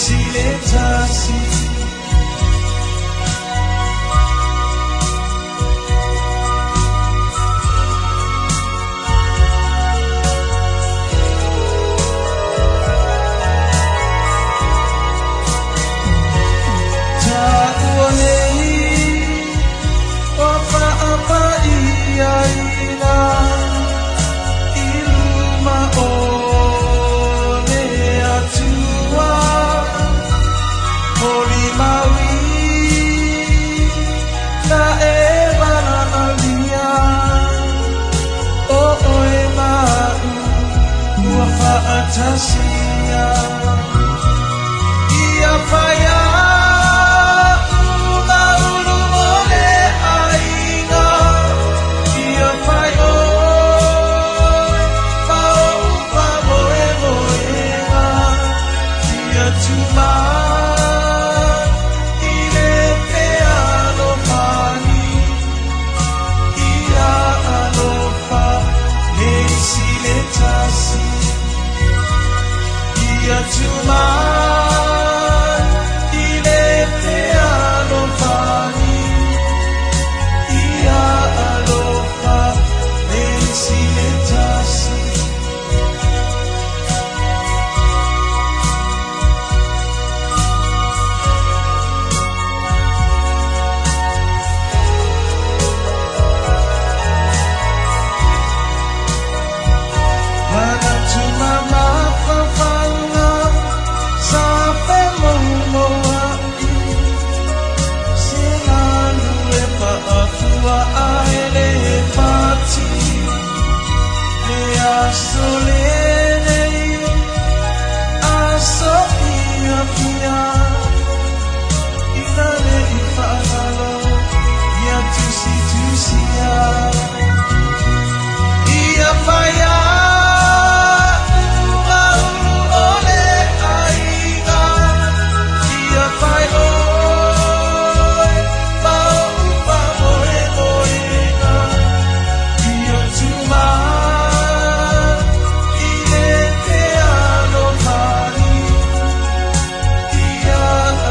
isi le tasi. Taua nei ua faapaia-ina i luma o le Atua. Molimauina e valaaulia o oe ma a'u ua faatasia. Ia fai a'u ma ulu o le aiga, ia fai ʻoe ma oʻu faamoemoega, ia tumau i le fealofani, ia alofa le isi i le tasi. Ia tumau i le fealofani, ia alofa le isi i le tasi. Manatu ma mafaufauga sa femoumoua'i, se galu e faafua ae le fati. Le aso lenei, aso fiafia, ina ne i faagalo ia tusitusia. Ia fai a'u ma ulu o le aiga, ia fai ʻoe ma oʻu faamoemoega, ia tumau i le fealofani, ia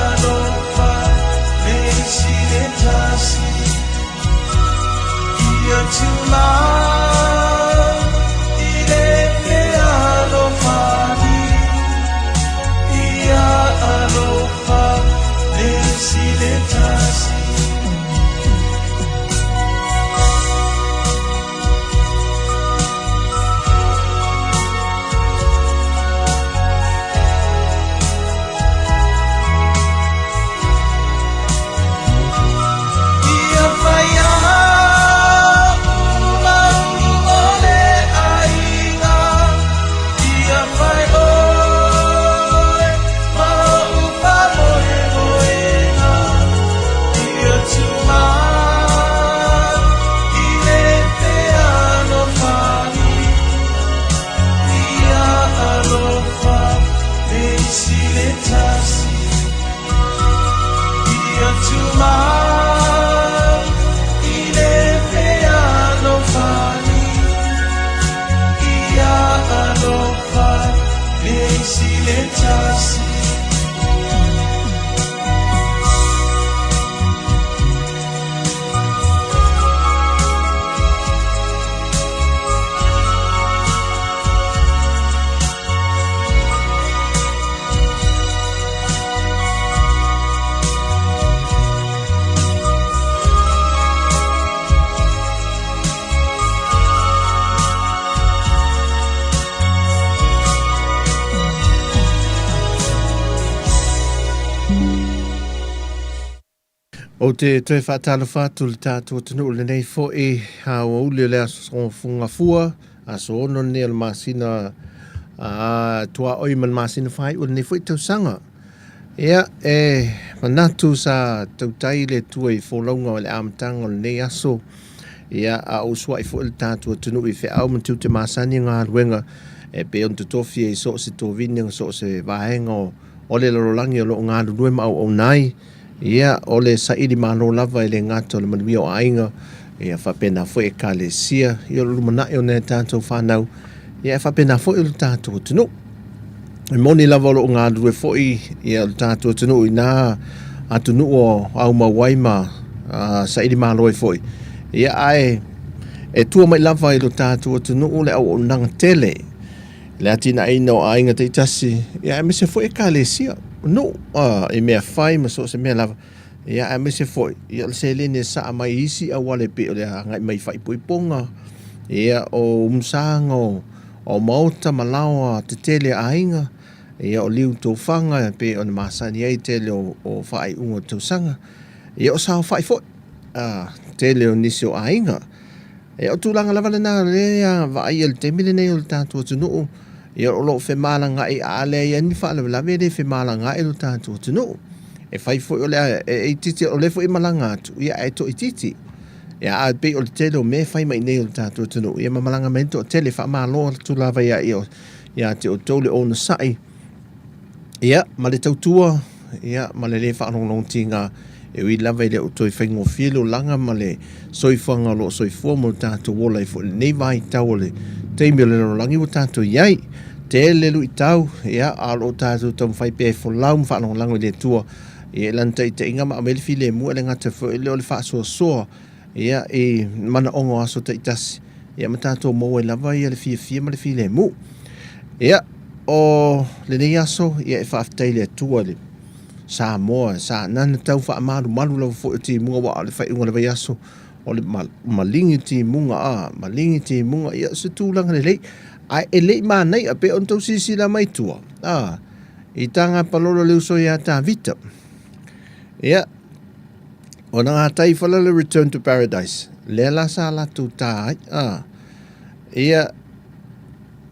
alofa le isi i le tasi. Ia tumau i le fealofani, ia alofa le isi i le tasi. Ia fai a'u ma ulu o le aiga, ia fai ʻoe ma oʻu faamoemoega, ia tumau i le fealofani, ia alofa le isi i le tasi. Ia tumau i le fealofani, ia alofa le isi i le tasi. Ou te toe faatalofa atu i le tatou atunuu i lenei foi aoauli o le aso Gafua, aso 6 lenei o le masina tuaoi ma le masina faaiu o lenei foi tausaga. Ia, e manatu sa tautai le Atua i folauga o le amataga o lenei aso, ia, a o usuai foi le tatou atunuu i feau ma tiute masani o galuega e pei ona totofi ai i so o se tovine ma so o se vaega o le lalolagi o lo o galulue ma auauna ai. Ia, o le saili malo lava e le gata o le manuia o aiga, ia faapena foi ekalesia, ia o le lumanai o nai a tatou fanau, ia e faapena foi o le tatou atunuu. E moni lava o lo o galulue foi ia le tatou atunuu i nā atunuu o aumau ai ma saili malo ai foi. Ia ae e tua mai lava i lo tatou atunuu le auaunaga tele, le atinaeina o aiga taitasi, ia aemaise foi ekalesia, nuu i mea fai ma so o se mea lava. Ia aemaise foi ia o le seleni e saa mai i isi auala e pei o le agai mai i faaipoipoga, ia o umusaga o o maota ma laoa tetele a aiga, ia o liu tofaga e pei ona masani ai tele o, o faaiuga o tausaga, ia o saofai foi, a, tele o nisi o aiga. Ia o tulaga lava lena o lea vaaia i le taimi lenei o le tatou atunuu, ia o lo o femalagaai a leai ni faalavelave e le femalagaai lo tatou atunuu. E fai foi o le e itiiti o lea foi e malaga atu, ia ae toaitiiti. Ia ae pei o le tele o mea e fai mai i inei o le tatou atunuu, ia ma malaga mai ai le toatele. Faamalo atu lava ia, ia te outou le onosai, ia, ma le tautua, ia, ma le le faalogologotiga, e ui lava e le o toe faigofie le olaga ma le soifuaga o lo o soifua ma lo tatou ola ai foi i lenei vaitau o le taimi o le lalolagi ua tatou i ai. Tele luitau, ia, a o lo o tatou taumafai pea e folau ma faalagolago i le Atua ia i lana taitaiga ma aumai le filemu e le gata foi lea o le faasoasoa ia i manaoga o aso taitasi ia ma tatou maua ai lava ia le fiafia ma le filemu. Ia, o lenei aso ia e faafetai i le Atua i le Samoa sa nana tau faamalumalu lava foi o timuga aua o le faaiuga o le vaiaso o le maligi timuga a maligi timuga ia o se tulaga lelei ae e le i manaia pei ona tou silasila mai tua a i taga palolo le uso ia Tavita ia ona gatai ifola le Return to Paradise lea la sa latou ta ai a ia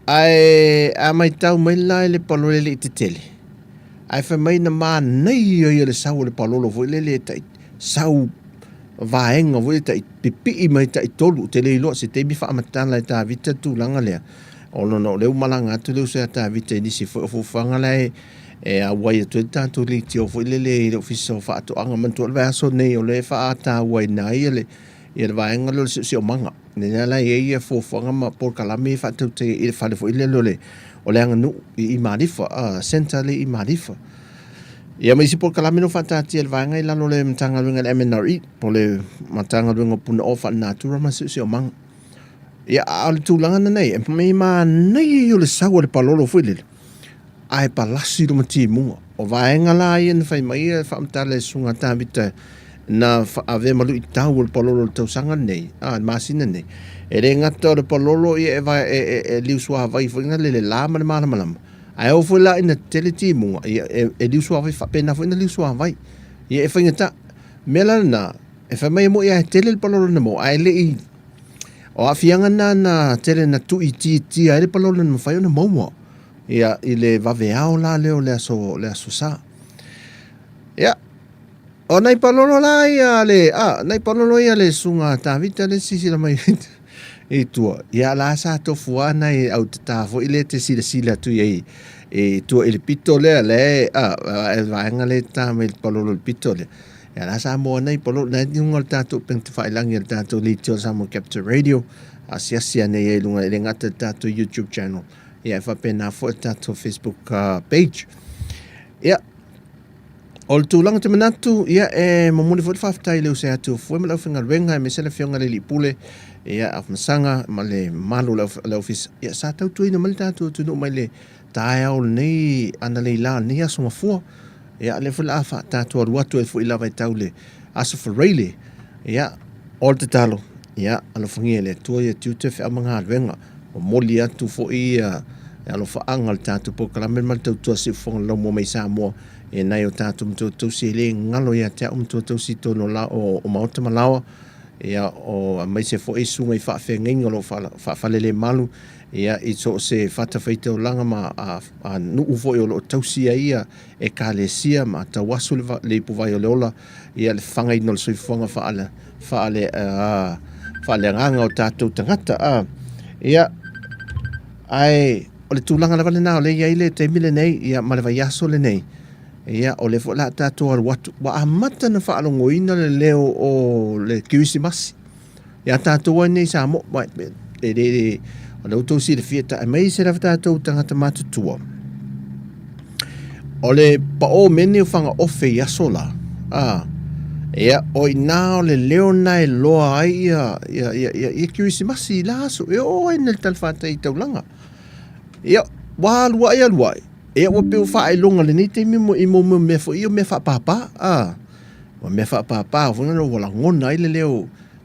ae a maitau mai la i le palolo e le i tetele ae fai mai na manaia ia le sau o le palolo foi lele e tai sau vaega foi tai pipii mai tai tolu te le iloa se taimi faamatala e Tavita le tulaga lea ona o lea ua malaga atu le uso ia Tavita i nisi foi o fuafuaga la e e auai atu ai le tatou leitio foi lele i le Ofisa o Faatoaga. Manatua o le vaiaso nei o lea e faatauaina ai le ia le vaega lea o le siosiomaga. Lea la e i ai ia fuafuaga ma polokalame e faatautaia i le fale foi lele o le o le aganuu i Malifa, centre lea i Malifa. Ia ma isi polokalame na faataatia i le vaega i lalo o le Matagaluega a le MNRE, po o le Matagaluega o Punaoa Faalenatura ma le Siosiomaga. Ia, a o le tulaga lena e i ai, e manaia ia o le sau a le palolo foi lele, ae palasi luma timuga. O vaega la ia na fai mai e faamatala e Susuga Tavita na avea ma luitau o le palolo o le tausaga lenei, a, le masina lenei. E le gata o le palolo ia e, e, e, e liusuavai foi na le le la ma le malamalama, ae oo foi la ina tetele timuga, ia e, e liusuavai faapena foi na liusuavai. Ia e faigata. Mea la lena, e fai mai e moi ae tele le palolo na maua, ae le i O aafiaga na na tele na tuuitiitia ai le palolo na mafai ona maua ia i le vaveao la lea o le aso le aso Sa. Ia, o nai palolo la ia le a nai palolo ia le susuga Tavita le silasila mai i tua. Ia la sa tofu lava nai au tata foi lea te silasila atu i ai i tua i le pito lea le a vaega lea e ta mai le palolo i le pito lea. Ia la sa moa nei palolo na i luga o le tatou upega tafailagi a le tatou leitio Samoa Capital Radio asiasi ane ai i luga e le gata i le tatou YouTube channel ia e faapena foi le tatou Facebook page. Ia, o le tulaga te manatu, ia e momoli foi le faafetai i le uso ia Tuafue ma le aufaigaluega aemaise le afioga i le Alii Pule, ia Afamasaga ma le mamalu o le ofisa. Ia sa tautuaina mai le tatou atunuu mai le taeao o lenei analeila o lenei aso Gafua. Ia, lea foi o le a tatou alu atu ai foi lava e tau le Aso Faraile. Ia, o le tatalo, ia, alofagia e le Atua ia tiute, feau ma galuega. Momoli atu foi ia alofaaga o le tatou polokalame ma le tautua siufofoga o le laumua mai Samoa i nai o tatou matua tausi e le galo ia te au matua tausi i totonu o, la, o, o maota ma laoa ia o aemaise foi susuga i faafeagaiga o lo o faafalelemalu ia i so o se fatafaitaulaga ma a, a nuu foi o lo o tausi ai ia ekalesia ma tauasu le, le ipuvai o le ola ia le fagaina o le soifuaga faale faale uh, faaleagaga o tatou tagata a ia ae o le tulaga lava lena o lea i ai le taimi lenei ia ma le vaiaso lenei ia o lea foi la tatou alu atu ua amata na faalogoina le leo o le Kerisimasi ia tatou ai nei Samoa e le o lea ua outou silafia aemaise lava tatou tagata matutua. O le paʻō mea nei o Fagaofe i aso la, a, ia, o i inā o le leo lena e loa ai ia, ia, ia, ia, ia Kerisimasi i la aso, e oo ai nei le talafatai i taulaga. Ia, ua alu aʻe alu aʻe, ia ua pei ua faailoga lenei taimi mo, i mo mea foi ia o mea faapāpā, a, o mea faapāpā foi lea ua lagona ai le leo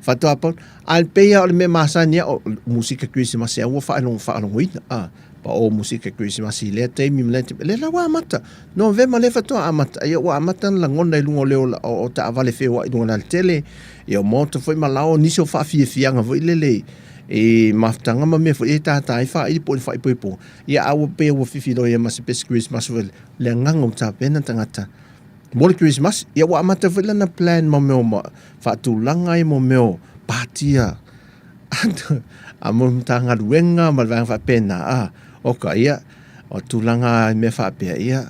faatoa pau. Ae pei lava o le mea masani lava, o musika Kerisimasi lava ua faalogo, faalogoina, a. Paʻō musika Kerisimasi i lea taimi ma lea taimi. Lea la ua amata. Novema lea faatoa amata. Ia ua amata ona lagona i luga o leo o, o taavale feoai i luga o le alatele. Ia o maota foi ma laoa nisi o faafiafiaga foi lele i mafutaga ma mea foi e tātā ai faaili po o le faaipoipoga. Ia a ua pei ua fifiloia ma se pesi Kerisimasi foi le agaga ua tapena tagata mo le Kerisimasi. Ia ua amata foi lana plan ma mea o faatulaga ai mo mea o patia a mo Matagaluega ma le vaega faapena, a, oka, ia, o tulaga i mea faapea, ia,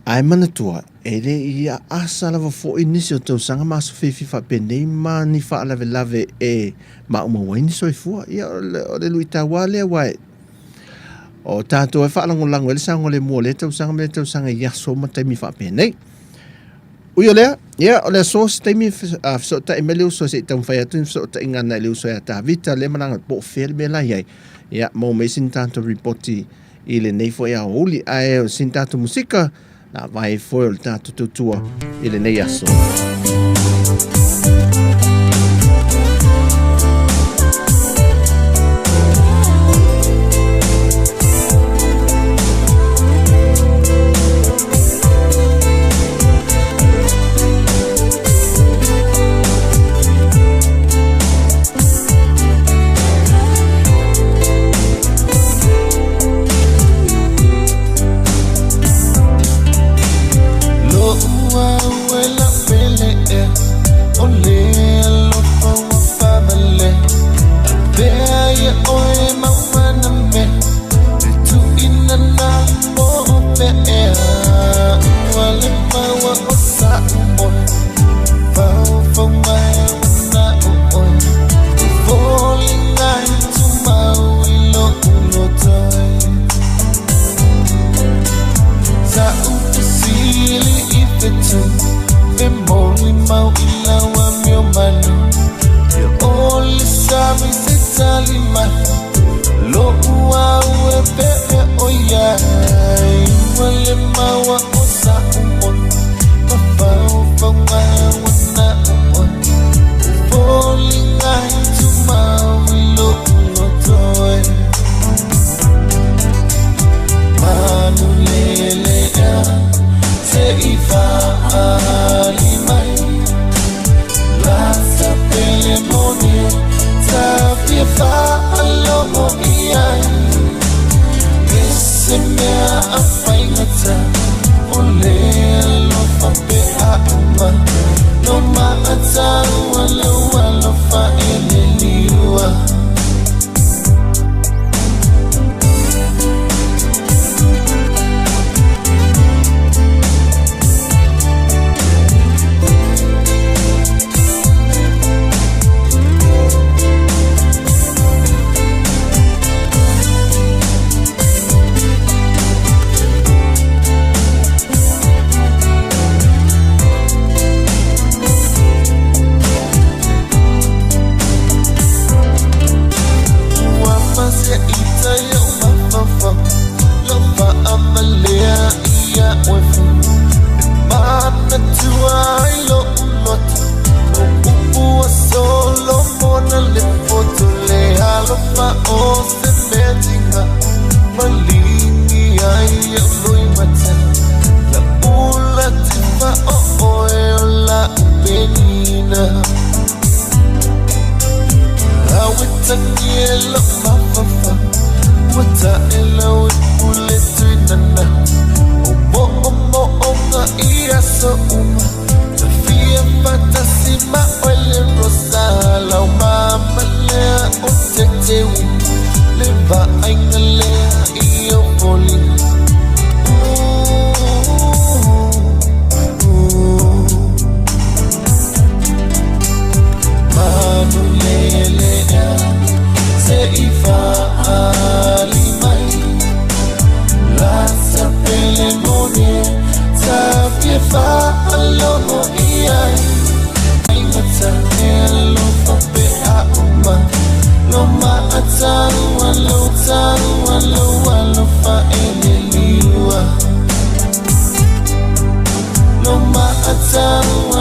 ae manatua, e le i aasa lava foi nisi o tausaga ma aso fiafia faapenei ma ni faalavelave e maumau ai ni soifua. Ia, o le luitau lava lea, aua o tatou e faalagolago ai le saogalemu o lea tausaga ma lea tausaga i aso ma taimi faapenei. Ui o lea, ia, o le aso se taimi a fesootai mai le uso se i taumafai atu ni fesootaiga agai i le uso ia Tavita lea malaga po o fea le mea la i ai. Ia, maua mai sina tatou ripoti i lenei foi aoauli. Ae o sina tatou musika, na vae foi o le tatou tautua i lenei aso.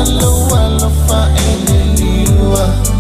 Lou alofa e le liua.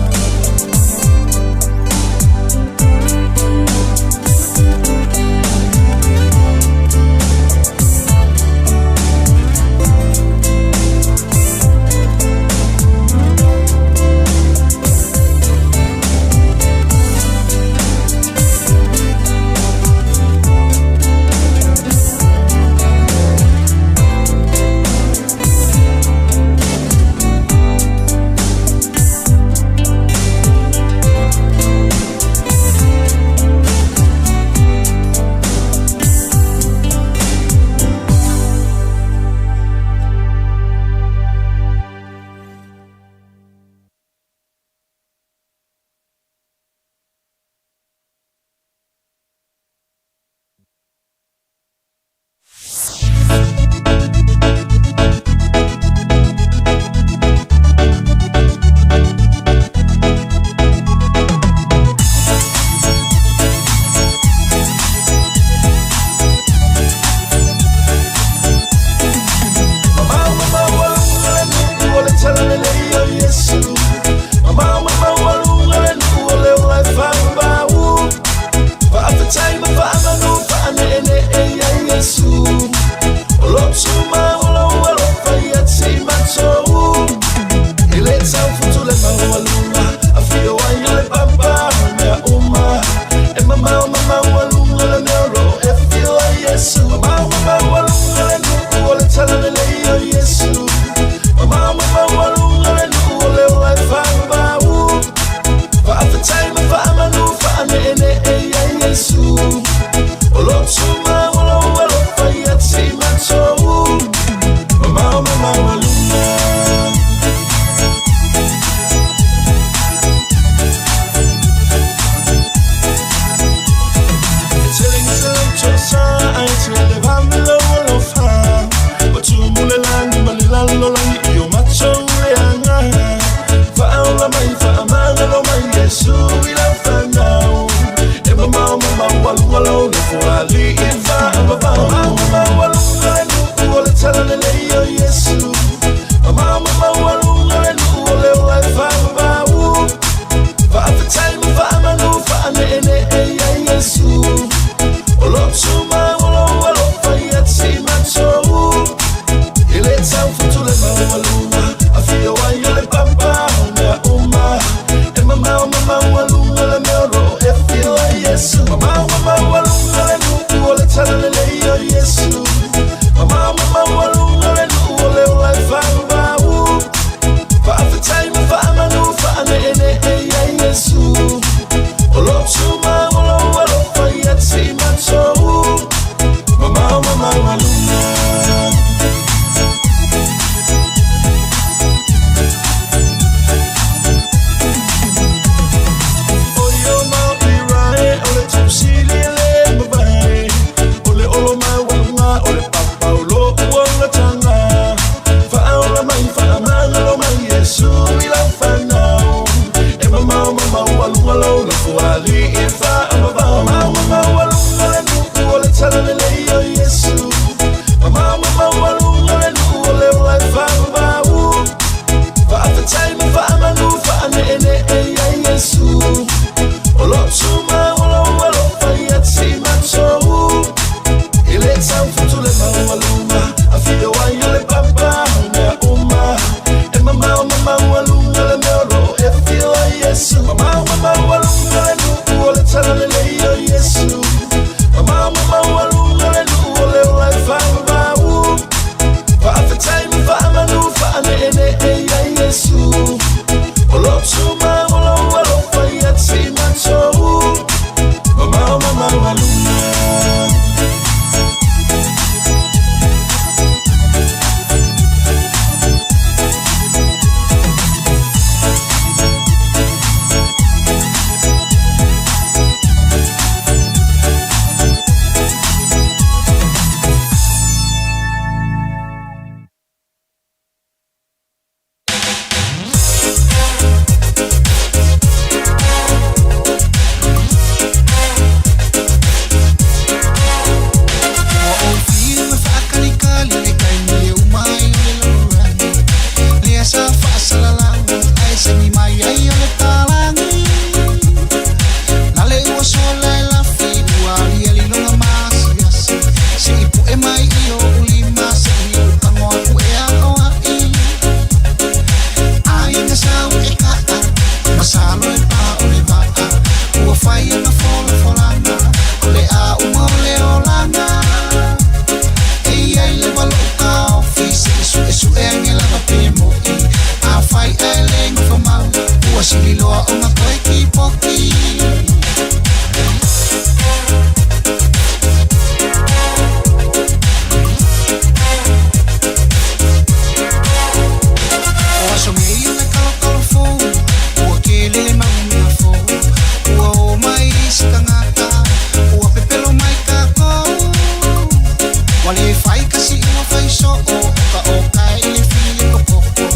E fai ka siʻuga fai soʻo o ka ʻokae i le fili kokoko.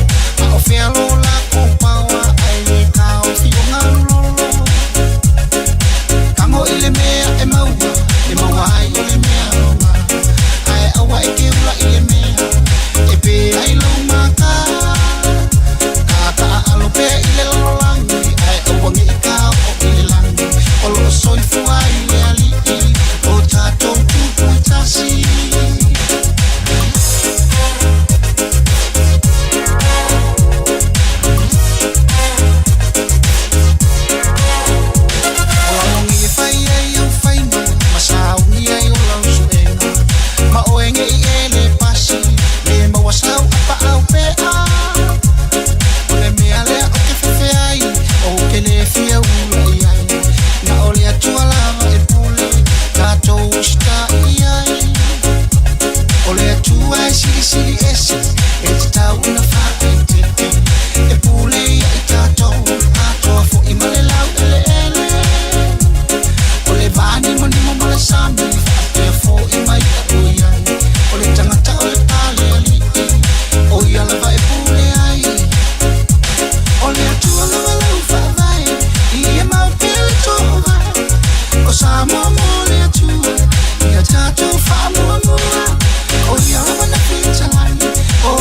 A o fea lo lakou paoa ae le kaofi o galu lolo. Tago i le mea e maua, e maua ai o le mea aoga. Ae aua e te ula i le mea e pē ai lou maka. Tataalo pea i le lalolagi ae aua ne i kāoʻo i le lagi. O loo soifua ai le Alii o tatou tupu e tasi. O lalagi e fai ai au faiga ma sauni ai o lau suega. Ma oe ne i e le pasi le maua sau apaau pea. O le mea lea o te fefe ai o te le fia ula i ai. Na o le Atua lava e pule tatou usitai ai. O le Atua e silisili ese e tatau ona faaeteete. E pule ia i tatou atoa foi ma le laueleele. O le vanimonimo ma le sami faapea foi ma i'a o i ai. O le tagata o le palealii o ia lava e pule ai. O le Atua lava lau faavae ia mau pea le toovae. O Samoa mo le Atua ia tatou faamuamua. O ia lava na fetalai o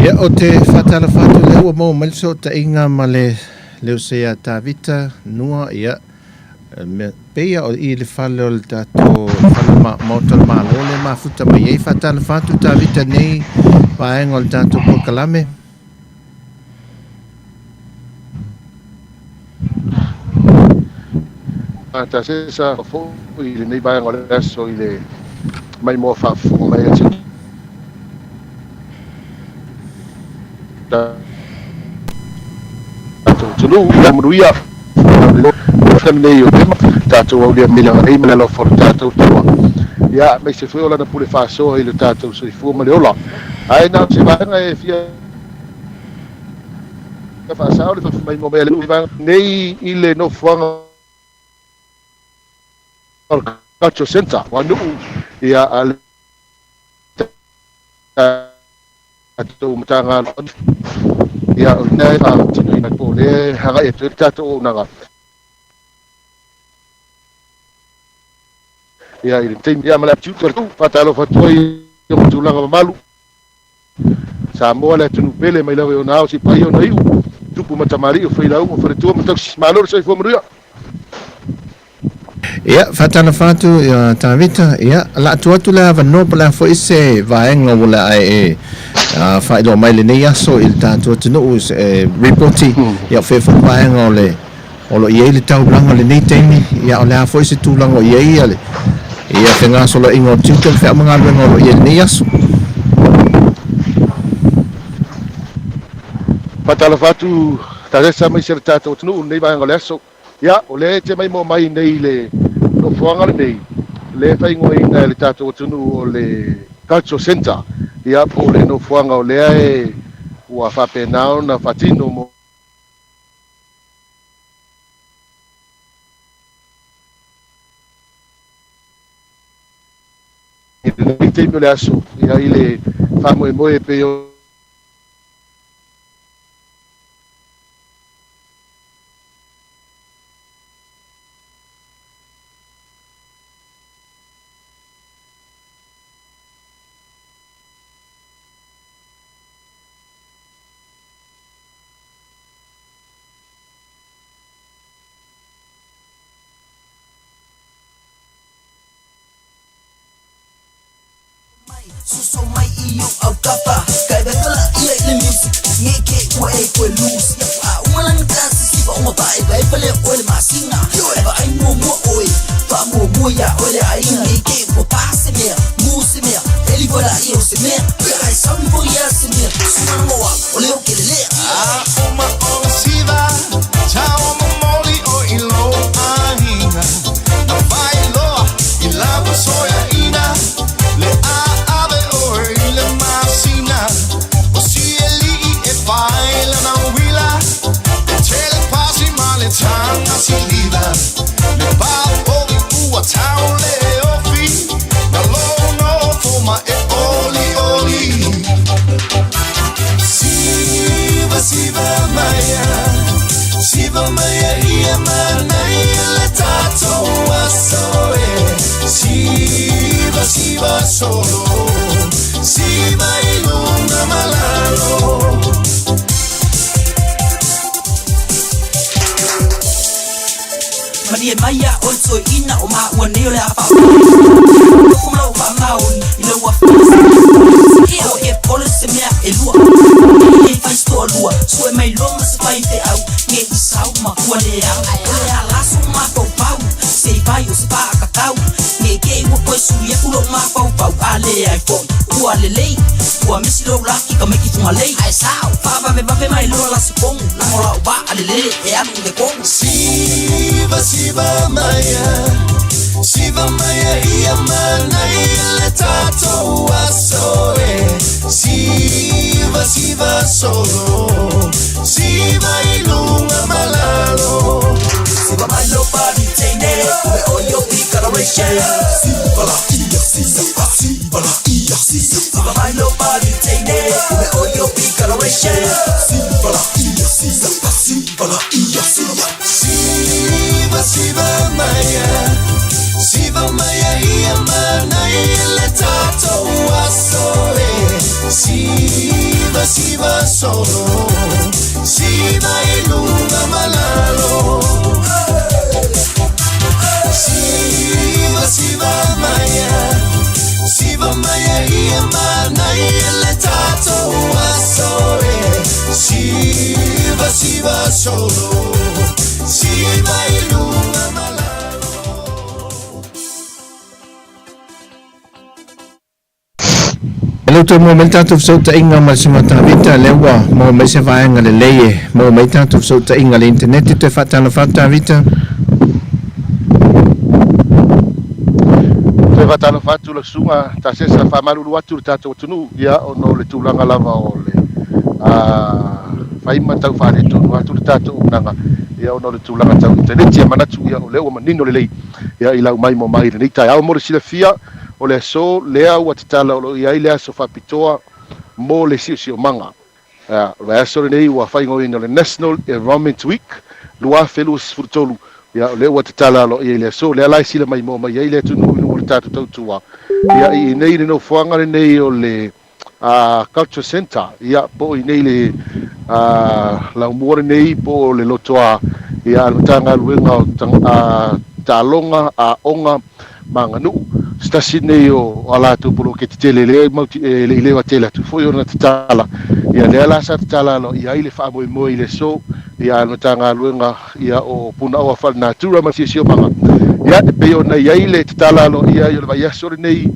Ia, ou te faatalofa atu o lea ua maua mai le fesootaiga ma le Leusa ia Tavita Nua, ia, pei lava o i le fale o le tatou fale Maota o le Malo lea e mafuta mai ai. Faatalofa atu Tavita i lenei vaega o le tatou polokalame. Tasesa foi i lenei vaega o le aso i le maimoa faafofoga mai a si o tatou atunuu. Ia manuia nei o tema tatou aulia mai le agalelei ma le alofa o le tatou Atua. Ia aemaise foi o lana pule faasoa i lo tatou soifua ma le ola. Ae na o se vaega e fia faasao le faafemaimoa mai a le vaega nei i le nofoaga o le Cultural Centre o Anu'u ia a le tatou Matagaluega ia o lea e faatinoina po o lea e agai atu ai le tatou auaunaga ia i le taimi ia ma le aptitude o le faatalofa atu ai i ona tulaga mamalu Samoa le atunuu pele mai lava i ona ao seia paia ona iu, tupu ma tamalii o failauga, faletua ma tausi. Malo le soifua manuia. Ia, faatalofa atu ia Tavita, ia, o le a tuu atu le avanoa po o le a foi se vaega ua le a e faailoa mai lenei aso i le tatou atunuu e ripoti, ia o fea foi le vaega o le o lo o i ai le taulaga i lenei taimi, ia o le a foi se tulaga o i ai ia le ia fegasoloaiga o tiute ma feau ma galuega o lo o i ai i lenei aso. Faatalofa atu Teresa aemaise le tatou atunuu i lenei vaega o le aso. Ia, o lea e te maimoa mai nei i le nofoaga lenei, lea e faaigoaina e le tatou atunuu o le Cultural Centre, ia po o le nofoaga o lea e ua faapena ona faatino mo lenei taimi o le aso, ia i le faamoemoe e pei o E le toe maua mai le tatou fesootaiga ma le Susuga Tavita, lea ua maua mai se vaega lelei e maua mai tatou fesootaiga i le internet. E toe faatalofa atu Tavita. Toe faatalofa atu lau Susuga Tasesa, faamalulu atu le tatou atunuu, ia ona o le tulaga lava o le fai ma tau faaletonu atu le tatou auaunaga, ia ona o le tulaga tau internet. Ia manatu ia o lea ua manino lelei ia i lau maimoa mai i lenei taeao. Mo le silafia, o le aso lea ua tatala o lo o i ai le aso faapitoa mo le siosiomaga. O le vaiaso lenei ua faaigoaina o le National Environment Week 2023, ia o lea ua tatala aloaia i le aso lea la e sila maimoa mai ai le atunuu i luga o le tatou tautua ia i inei i le nofoaga lenei o le Culture Centre, ia po o inei i le laumua lenei po o le lotoa ia a le Matagaluega o Taaloga, Aoga ma Aganuu. Se tasi lenei o a latou poloketi tele lea e le i leva tele atu foi ona tatala, ia lea la sa tatala aloaia ai le faamoemoe i le aso ia a le Matagaluega ia o Punaoa Faalenatura ma le Siosiomaga. Ia e pei ona i ai le tatala aloaia ai o le vaiaso lenei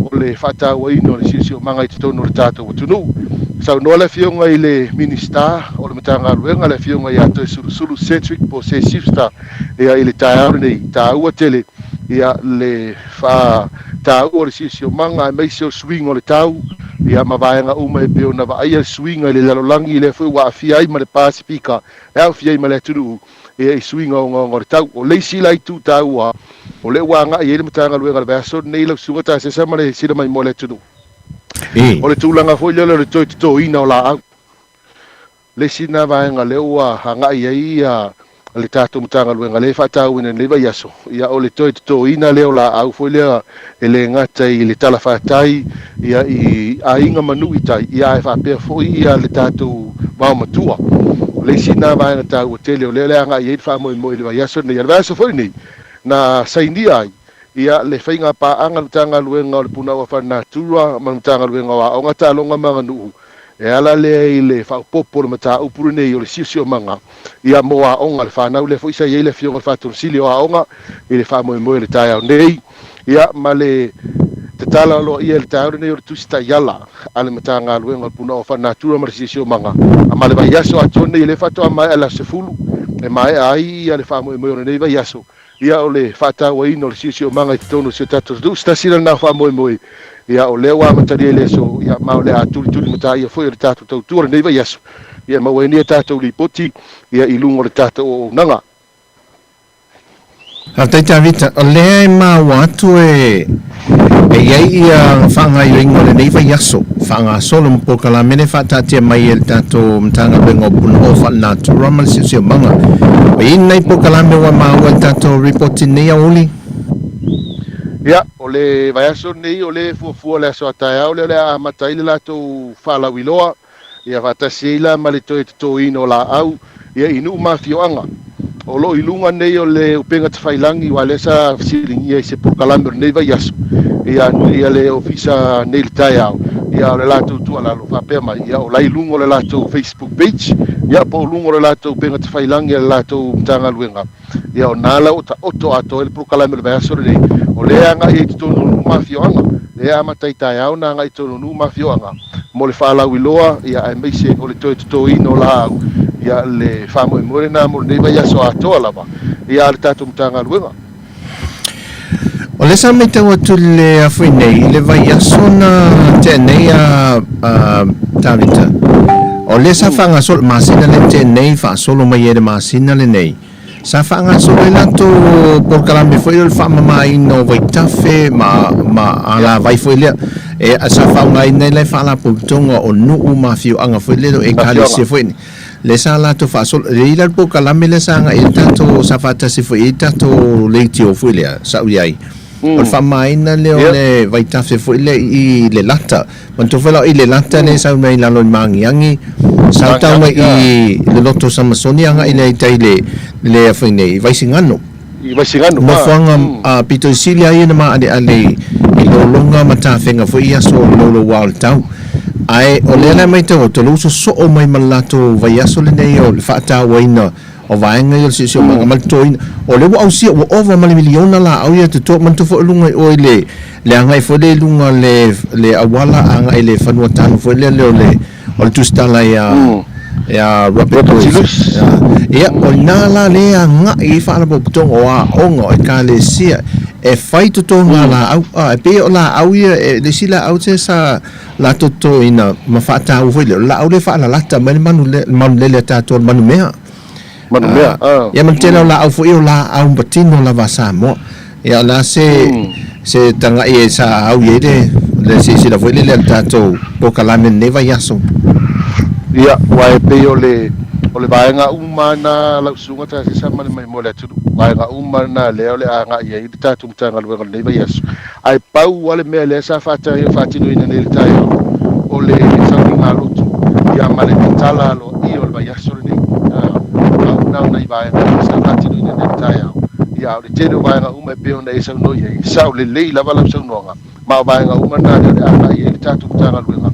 o le faatauaina o le siosiomaga i totonu o le tatou atunuu. Saunoa le Afioga i le Minisita o le Matagaluega, le Afioga ia Toesulusulu Cedric po o Sir Schuster, ia i le taeao lenei, taua tele ia le faataua o le siosiomaga aemaise o suiga o le tau ia ma vaega uma e pei ona vaaia le suiga i le lalolagi, lea foi ua aafia ai ma le Pasefika e aofia ai ma le atunuu ia i suiga ogaoga o le tau. O le isi la itu taua o lea ua agai ai le Matagaluega i le vaiaso lenei lau Susuga Tasesa ma le sila maimoa o le atunuu, o le tulaga foi lea o le toe totoina o laau. Le isi lena vaega lea ua agai ai ia le tatou Matagaluega lea e faatauina i lenei vaiaso, ia o le toe totoina lea o laau foi lea e le gata i le talafatai ia i aiga ma nuu i tai, ia ae faapea foi ia le tatou vaomatua. O le isi lena vaega taua tele o lea o le a agai ai le faamoemoe i le vaiaso lenei. A o le vaiaso foi lenei na sainia ai ia le faiga paaga a le Matagaluega o le Punaoa Faalenatura ma le Matagaluega o Aoga, Taaloga ma Aganuu E ala lea i le faaopoopo o le mataupu lenei o le siosiomaga ia mo aoga a le fanau, lea foi sa i ai le Afioga i le Faatonu Sili o Aoga i le faamoemoe i le taeao nei, ia ma le tatala aloaia i le taeao lenei o le Tusi Taiala a le Matagaluega o le Punaoa Faalenatura ma le Siosiomaga, ma le vaiaso atoa lenei, lea faatoa maea i le aso 10 e maea ai le faamoemoe o lenei vaiaso. Ia o le faatauaina o le siosiomaga i totonu o si o tatou atunuu, se tasi lena o faamoemoe, ia o lea ua amatalia i le aso, ia ma o le a tulituli mataia foi o le tatou tautua lenei vaiaso, ia e maua ai ni a tatou lipoti, ia i luga o le tatou auaunaga. Faafetai Tavita, o lea e maua atu e e i ai ia faagaioiga o lenei vaiaso faagasolo ma polokalame lea e faataatia mai e le tatou Matagaluega o Punaoa Faalenatura ma le Siosiomaga. Ua i ai nai polokalame ua maua i le tatou ripoti i lenei aoauli? Ia, o le vaiaso lenei o lea e fuafua le aso a taeao lea o le a amata ai le latou faalauiloa, ia faatasi ai la ma le toe totoina o laau ia i nuu ma afioaga o lo o i luga nei o le upega tafailagi, aua lea sa fesiligia i se polokalame o lenei vaiaso ia ia le ofisa nei i le taeao, ia o le latou tuualalo faapea mai, ia o la i luga o le latou Facebook page, ia po o luga o le latou upega tafailagi a le latou Matagaluega, ia o na la ua taoto atoa ai le polokalame o le vaiaso lenei, o lea e agai ai i totonu o nuu ma afioaga, lea e amata i taeao ona agai i totonu o nuu ma afioaga mo le faalauiloa, ia aemaise o le toe totoina o laau, ia le faamoemoe lena mo lenei vaiaso atoa lava, ia a le tatou Matagaluega. O lea sa matau atu i le afoi nei, i le vaiaso na tea nei a Tavita, o lea sa faagasolo, masina lea na tea nei, faasolo mai ai i le masina lenei, sa faagasolo ai latou polokalame foi lea o le faamamaina o vaitafe ma, ma alavai foi lea, e, sa faaaogaina ai le faalapotopotoga o nuu ma afioaga foi lea, o ekalesia foi. Lea sa latou faasolo, e i ai la le polokalame lea sa agai ai le tatou, sa faatasi foi i ai le tatou leitio foi lea sa ou i ai. O le faamamaina lea o le vaitafe foi lea i le lata. Manatua foi la o i le lata lea e sau mai lalo i Magiagi, sau tau mai i le Loto Samasoni agai lea i tai i le, le foi nei, i Vaisigano. I Vaisigano, a. Nofoaga pito i sili lava ia na maaleale i lologa ma tafega foi i aso o le louloua o le tau. Ae o lea la e matau atu, o lea ua sosoo mai ma le latou vaiaso lenei o le faatauaina o vaega ia o le siosiomaga ma le totoina. O lea ua ausia, ua ova ma le miliona laau ia toto. Manatua foi o luga i o i le le agai foi lea i luga le le auala agai i le fanua tanu foi lea o le o le tusitala ia ia Robert Lewis. Ia, o lena la lea e agai i faalapotopotoga o aoga, o ekalesia e fai totoga laau. E pei o laau ia, le isi laau se sa latou totoina ma faataua foi lea, o le laau lea e faalalata mai le manu le manu lele a tatou, le manumea. Manumea, ah. Ia ma le tele o laau foi o laau patino lava a Samoa. Ia o le a se se tagai e sa au i ai le le silasila foi lele a le tatou polokalame i lenei vaiaso. Ia, aua e pei o le o le vaega uma lena lau susuga Tasesa ma le maimoa o le atunuu, vaega uma lena lea o le a agai i ai le tatou Matagaluega i lenei vaiaso. Ae pau lava le mea lea sa faatinoina nei i le taeao, o le sauniga lotu ia ma le tatala aloaia o le vaiaso lenei. Pau lena o nai vaega ia sa faatinoina nei i le taeao. Ia, a o le tele o vaega uma e pei ona e saunoa i ai, e sao lelei lava lau saunoaga, ma o vaega uma na lea o le a agai i ai le tatou Matagaluega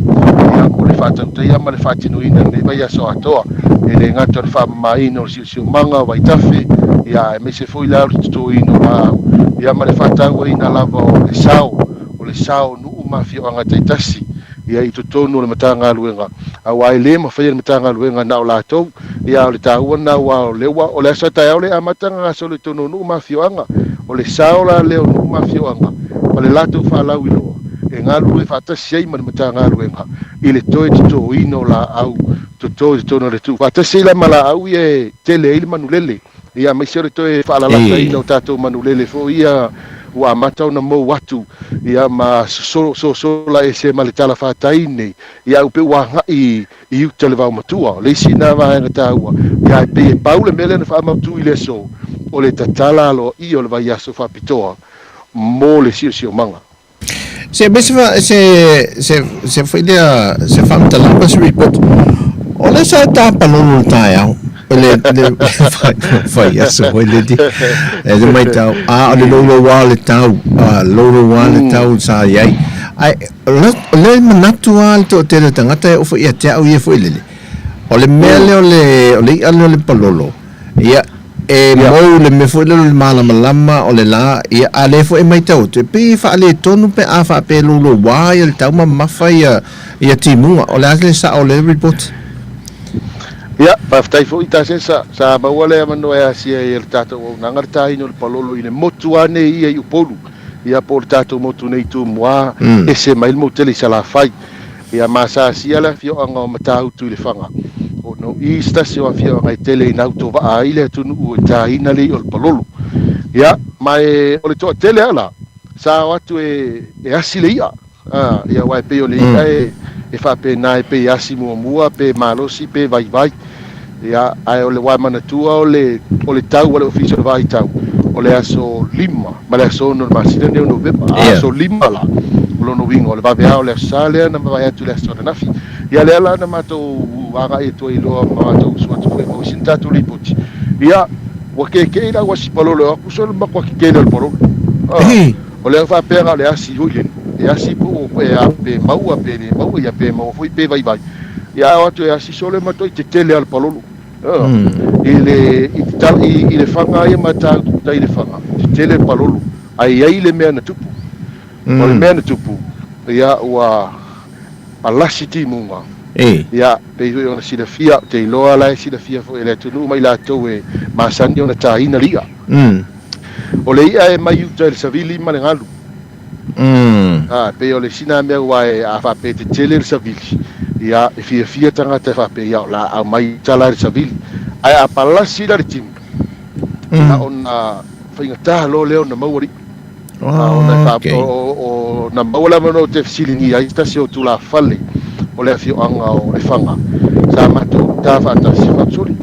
ia mo le faatautaia ma le faatinoina i lenei vaiaso atoa. E le gata o le faamamaina o le siosiomaga o vaitafe, ia aemaise foi la o le totoina o laau, ia ma le faatauaina lava o le sao, o le sao o nuu ma afioaga taitasi, ia i totonu o le Matagaluega, aua e le mafai e le Matagaluega na o latou, ia a o le taua lena aua o lea ua, o le aso a taeao lea e amata ona gasolo i totonu o nuu ma afioaga. O le sao la lea o nuu ma afioaga ma le latou faalauiloa e galulue faatasi ai ma le Matagaluega i le toe totoina o laau toto i totonu o le tuufaatasi ai la ma laau ia e tele ai le manulele, ia aemaise o le toe faalalataina o tatou manulele foi ia ua amata ona mou atu, ia ma sosola ese ma le talafatai nei, ia au pei ua agai i uta i le vaomatua. O le isi lena vaega taua, ia e pei e pau le mea lea na faamautu i le aso, o le tatala aloaia o le vaiaso faapitoa mo le siosiomaga. Se me se se se se foi lea se faamatalaga se report o lea sa tapalolo le taeao le le fai aso foi le di e le maitau a o le louloua o le tau a louloua le tau sa i ai ai o le manatu lava le toatele o tagata e oo foi ia te au ia foi lele o le mea lea o le o le i'a lea o le palolo Ia, e mou le mea foi lele o le malamalama o le la, ia, a lea foi e matau atu, e pei e faaletonu pe a faapea e louloua ia le tau ma mamafa ia, ia timuga. O le a le sao o lea report? Ia, faafetai foi Tasesa, sa maua le avanoa e asia ai e le tatou auaunaga le taina o le palolo i le motu lava nei ia i Upolu, ia po o le tatou motu nei i Tumua, ese mai le motu tele i Salafai. Ia ma sa asia le afioaga o Matautu i Lefaga, ona o i se tasi o afioaga e tele ina autovaa ai le atunuu e taina le i'a o le palolo. Ia, ma e o le toatele lava la, sa o atu e e asi le i'a, a, ia aua e pei o le i'a e e faapena e pei e asi muamua pe malosi pe vaivai. Ia, ae o le wā manatua o le, o le tau a le Ofisa o le Vaai Tau, o le aso 5 ma le aso 6 o le masina lenei o Novema. A aso 5 la, o lona uiga o le vaveao o le aso Sa lea na mavae atu i le aso ananafi. Ia, lea la na matou agai atu ai loa ma matou usu atu foi ma isi na tatou lipoti. Ia, ua keke'i la ua asi palolo e o atu solo matua kekele o le palolo. O le faapea na o le asi foi lele, e asi po o e a pe maua pe le maua, ia pe maua foi pe vaivai. Ia a o atu e asi solo e matua i tetele a le palolo. I le i i, i Lefaga ia ma tāutu tai Lefaga, tetele le palolo. Ae i ai le mea na tupu. O le mea na tupu, ia ua palasi timuga. Ia, pei foi ona silafia, ou te iloa la e silafia foi e le atunuu ma i latou e masani ona tāina le i'a. O le i'a e mai uta i le savili ma le galu. A, pei o le isi nā mea aua e, a faapea e tetele le savili, ia, e fiafia tagata e faapea, ia, o le a aumai uta la i le savili. Ae a palasi la le timu, ia, ona faigata loa lea ona maua le i'a. A, ona e faa, o, o, na maua le avanoa ou te fesiligia ai se tasi o tulafale o le afioaga o Lefaga, sa matou ta faatasi, faatusuli,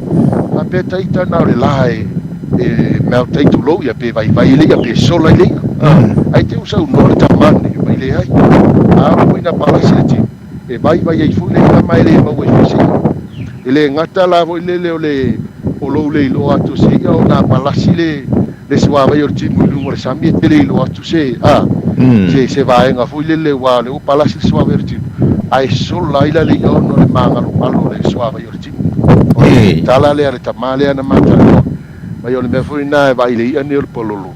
faapea ita na o le la e, e mea o tai tulou ia pe vaivai ai le ia pe sola ai le ia. Ae te usaunoa le tama lenei, mai leai. A oo foi ina palasi le timu, e vaivai ai foi le ia ma e le maua ai foi se ia. E le gata la foi lele o le o lou le iloa atu o se ia ona a palasi le le suavai o le timu i luga o le sami e te le iloa atu se a se se vaega foi lele aua o lea ua palasi le suavai o le timu. Ae sola ai la le i'a ona o le magalogalo o le suavai o le timu. O le tala lea a le tama lea na ma talanoa mai, o le mea foi lena e vaai i le i'a nei o le palolo,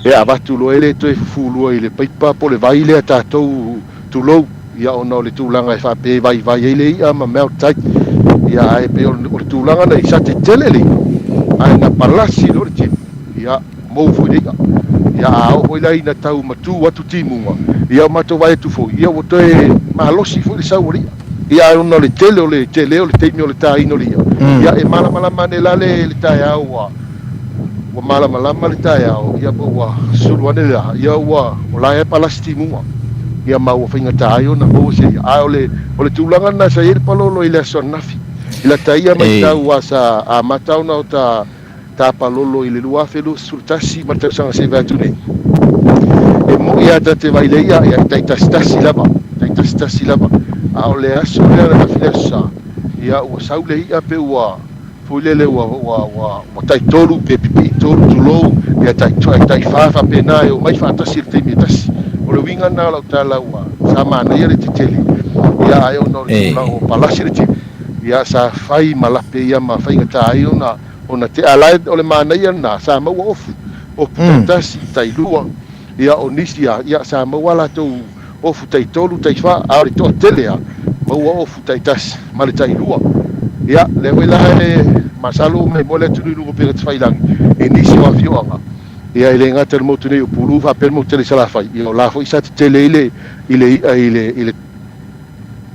e avatu loa e le toe fufulua i le paipa po o le vai lea tatou tulou, ia ona o le tulaga e faapea e vaivai ai le i'a ma melt ai. Ia ae pei o le tulaga na i sa tetele le i'a ae na palasi loa le timu, ia mou foi le i'a. Ia a oo foi la ina tau matu atu timuga, ia o matou vaai atu foi, ia ua toe malosi foi le sau o le i'a. Ia ae ona o le tele o le tele o le taimi o le taina o le i'a, ia e malamalama ane la le taeao ua ua malamalama le taeao, ia po ua sulu ane le la, ia ua o la e palasi timuga. Ia ma ua faigata ai ona maua se i'a. Ae o le o le tulaga lena sa i ai le palolo i le aso ananafi. I lata ia matau aua sa amata ona o ta Tapalolo i le 2021 ma le tausaga seivea atu nei. E moi lava ta te vaai i le i'a, ia e taitasitasi lava, taitasitasi lava. A o le aso lea ananafi le Aso Sa, ia ua sau le i'a pe ua foi lele ua, ua, ua, ua taitolu pe pipii tolu, tulou, ia tai, taifa faapena e omai faatasi i le taimi e tasi. O le uiga lena o lau tala ua sa manaia le tetele, ia ae ona o le tulaga ua palasi le timu, ia sa fai ma lape ia ma faigata ai ona Ona te ala o le manaia lena, sa maua ofu, ofu taitasi, tailua, ia o nisi a, ia sa maua a latou ofu taitolu, taifa, a o le toatele a, maua ofu taitasi ma le tailua. Ia, lea foi la e masalo uma mai mo le atunuu i luga o upega tafailagi, i nisi o afioaga, ia e le gata i le motu nei o Pulu faapea le motu tele i Salafai, ia o la foi sa tetele i le, i le i'a i le, i le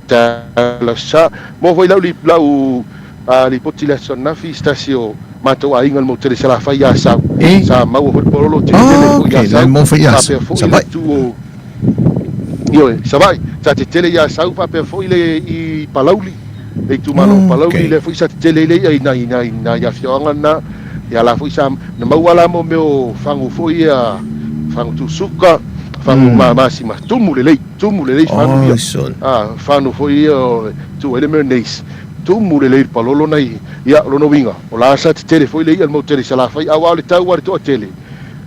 tala sa. Mo foi lau, lau A lipoti le aso ananafi i se tasi o matou aiga i le motu tele i Salafai i Asau. Sa maua foi le pololo tetele foi i Asau, faapea foi le itu o, ioe, Savaii. Sa tetele i Asau faapea foi le i Palauli, le itumalo o Palauli, lea foi sa tetele ai le i'a i nai, nai, nai afioaga na. Ia la foi sa, na maua la mo mea o fagu foi ia, fagu tusuka, fagu masima, tumu lelei, tumu lelei fagu ia. A, fagu foi ia o le tu ai le mayonnaise. Tumu lelei le palolo nei. Ia, o lona uiga, o la sa tetele foi le i'a i le motu tele i Salafai, aua o le tau a le toatele,